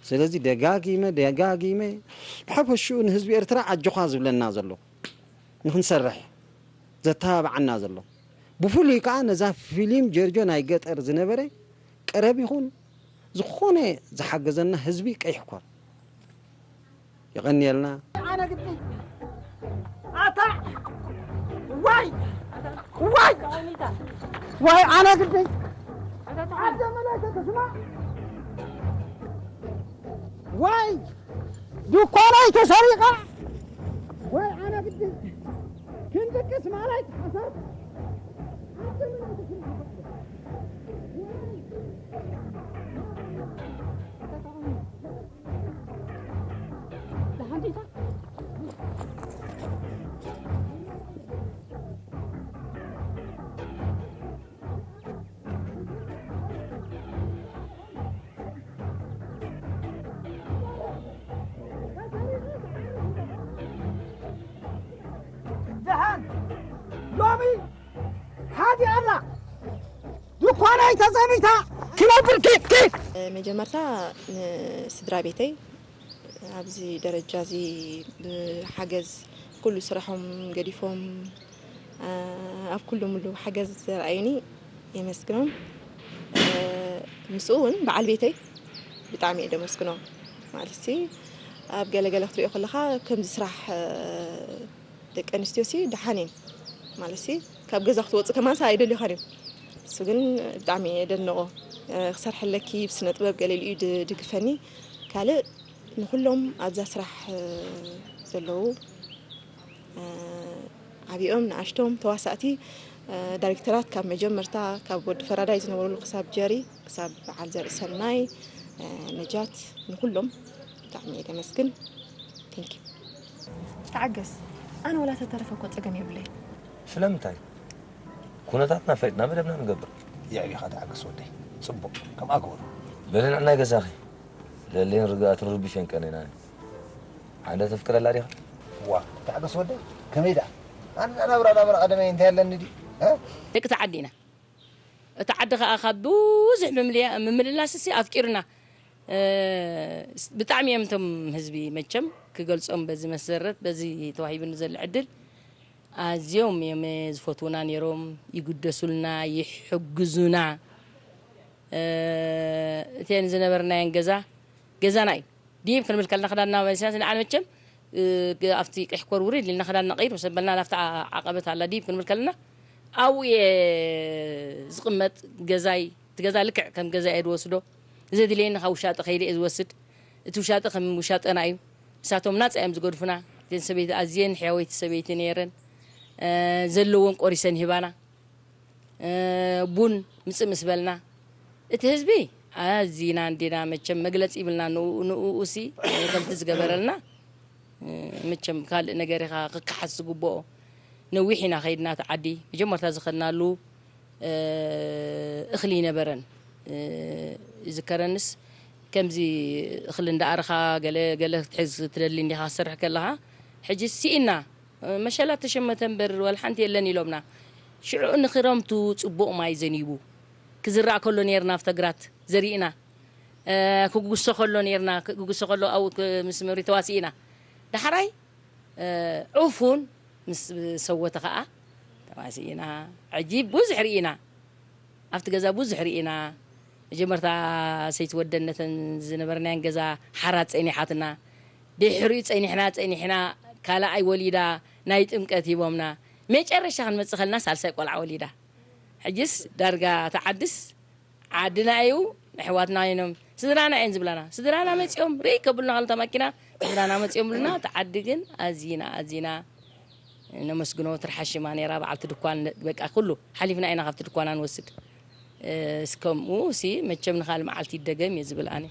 ስለዚ ደጋጊመ ደጋጊመ ብሓፈሽኡ ንህዝቢ ኤርትራ ኣጆኻ ዝብለና ዘሎ ንክንሰርሕ ዘተባብዓና ዘሎ ብፍሉይ ከዓ ነዛ ፊሊም ጀርጆ ናይ ገጠር ዝነበረ ቀረብ ይኹን ዝኾነ ዝሓገዘና ህዝቢ ቀይሕ ኮር የቐንየልና። ኣነ ግዲ ኣታ ዋይ ዋይ ዋይ ኣነ ግዲ ኣደ መላእክተ ተስማ ዋይ ድኳናይ ተሰሪቓ ወይ ኣነ ግዲ ክንድቅስ ማለት ሓሳብ ደሓን ሎሚ ሓዲ ኣላ ድኳነይ ተዘሚታ ክነብር ኪድ ኪድ መጀመርታ ንስድራ ቤተይ ኣብዚ ደረጃ እዚ ብሓገዝ ኩሉ ስራሖም ገዲፎም ኣብ ኩሉ ሙሉ ሓገዝ ዘርኣዩኒ የመስግኖም። ምስኡ እውን በዓል ቤተይ ብጣዕሚ እየ ደመስግኖ። ማለት ሲ ኣብ ገለገለ ክትሪኦ ከለኻ ከምዚ ስራሕ ደቂ ኣንስትዮ ሲ ደሓን እየን። ማለት ሲ ካብ ገዛ ክትወፅእ ከማንሳ ኣይደልዩኻን እዮም። እሱ ግን ብጣዕሚ እየ ደንቆ። ክሰርሐለኪ ብስነ ጥበብ ገለ ኢሉ እዩ ድግፈኒ። ካልእ ንኩሎም ኣብዛ ስራሕ ዘለዉ ዓብኦም ንኣሽቶም ተዋሳእቲ፣ ዳይሬክተራት ካብ መጀመርታ ካብ ወዲ ፈራዳይ ዝነበሩሉ ክሳብ ጀሪ ክሳብ በዓል ዘርኢ ሰናይ፣ ነጃት፣ ንኩሎም ብጣዕሚ እየ ደመስግን። Thank you። ተዓገስ፣ ኣነ ወላ ተተረፈ እኮ ጸገም የብለይ። ስለምንታይ? ኩነታትና ፈሊጥና መደብና ንገብር። የዕቢኻ ተዓገስ ወደይ። ጽቡቕ፣ ከምኣ ግበሩ። በለ ንዕናይ ገዛኺ ለሌን ርግኣትን ርብሸን ቀኒና። ሓንዳ ተፍቅረላ ዲኻ? ዋ፣ ተዓገስ ወደይ፣ ከመይ ደኣ? ኣነ ናብራ ናብራ ቀደመይ እንታይ ኣለኒ ድዩ? እ? ደቂ ተዓዲ ኢና። እቲ ዓዲ ከኣ ካብ ብዙሕ ምምልያ- ምምልላስ ሲ ኣፍቂሩና። እ፣ ብጣዕሚ እዮም እቶም ህዝቢ መቸም ክገልጾም በዚ መሰረት በዚ ተዋሂቡኒ ዘሎ ዕድል ኣዝዮም እዮም ዝፈትዉና ነይሮም፣ ይግደሱልና፣ ይሕግዙና። እ፣ እተን ዝነበርናየን ገዛ ገዛና እዩ። ዲብ ክንብል ከለና ክዳንና መሊስና ንዓል መቸም እ፣ ኣብቲ ቅሕ ኮርውሪ ኢልና ክዳንና ቀይር ምስ በልና ናብቲ ዓቐበት ኣላ ዲብ ክንብል ከለና ኣብኡ እየ ዝቕመጥ። ገዛይ እቲ ገዛ ልክዕ ከም ገዛ እየ ዝወስዶ። ዘድልየኒ ካብ ውሻጠ ከይደ እየ ዝወስድ። እቲ ውሻጠ ከም ውሻጠና እዩ። ንሳቶም ናፃ እዮም ዝገድፉና። እተን ሰበይቲ ኣዝየን ሕያወይቲ ሰበይቲ ነይረን። እ፣ ዘለወን ቆሪሰን ይህባና። ቡን ምጽእ ምስ በልና እቲ ህዝቢ ኣዚና እንዲና መቸም መግለጺ ይብልና ንኡ ንኡ ሲ ከምቲ ዝገበረልና። መቸም ካልእ ነገር ኢኻ ክከሓስ ዝግብኦ። ነዊሕ ኢና ከይድና እቲ ዓዲ መጀመርታ ዝኸድናሉ እኽሊ ይነበረን። ዝከረንስ ከምዚ እኽሊ እንዳኣርኻ ገለ ገለ ክትሕዝ ትደሊ እንዲኻ ክትሰርሕ ከለኻ ሕጂ ስኢና። መሸላ ተሸመተ እምበር ዋላ ሓንቲ የለን ኢሎምና። ሽዑ ንክረምቱ ጽቡቕ ማይ ዘኒቡ ክዝራእ ከሎ ነይርና ኣብተ ግራት ዘሪእና። ክጉሶ ከሎ ነይርና ክጉሶ ከሎ ኣብኡ ምስ መሪ ተዋሲእና። ዳሕራይ ዑፉን ምስ ሰወተ ከኣ ተዋሲእና። ሕጂ ብዙሕ ርኢና። ኣብቲ ገዛ ብዙሕ ርኢና። መጀመርታ ሰይቲ ወደን ነተን ዝነበርናየን ገዛ ሓራት ጸኒሓትና። ድሕሪኡ ጸኒሕና ጸኒሕና ካልኣይ ወሊዳ ናይ ጥምቀት ሂቦምና። መጨረሻ ክንመጽእ ከለና ሳልሳይ ቆልዓ ወሊዳ። ሕጅስ ዳርጋ ተዓድስ ዓድና እዩ። ኣሕዋትና ይኖም ስድራና እየን ዝብላና። ስድራና መጺኦም ርእ ከብሉና ከለታ ማኪና ስድራና መጺኦም ብሉና። ተዓዲ ግን ኣዚና ኣዚና ነመስግኖ። ትርሓሽማ ነራ በዓልቲ ድኳን በቃ ኩሉ ሓሊፍና ኢና ካብቲ ድኳና ንወስድ። እስከምኡ ሲ መቸም ንኻል መዓልቲ ይደገም እየ ዝብል ኣነ።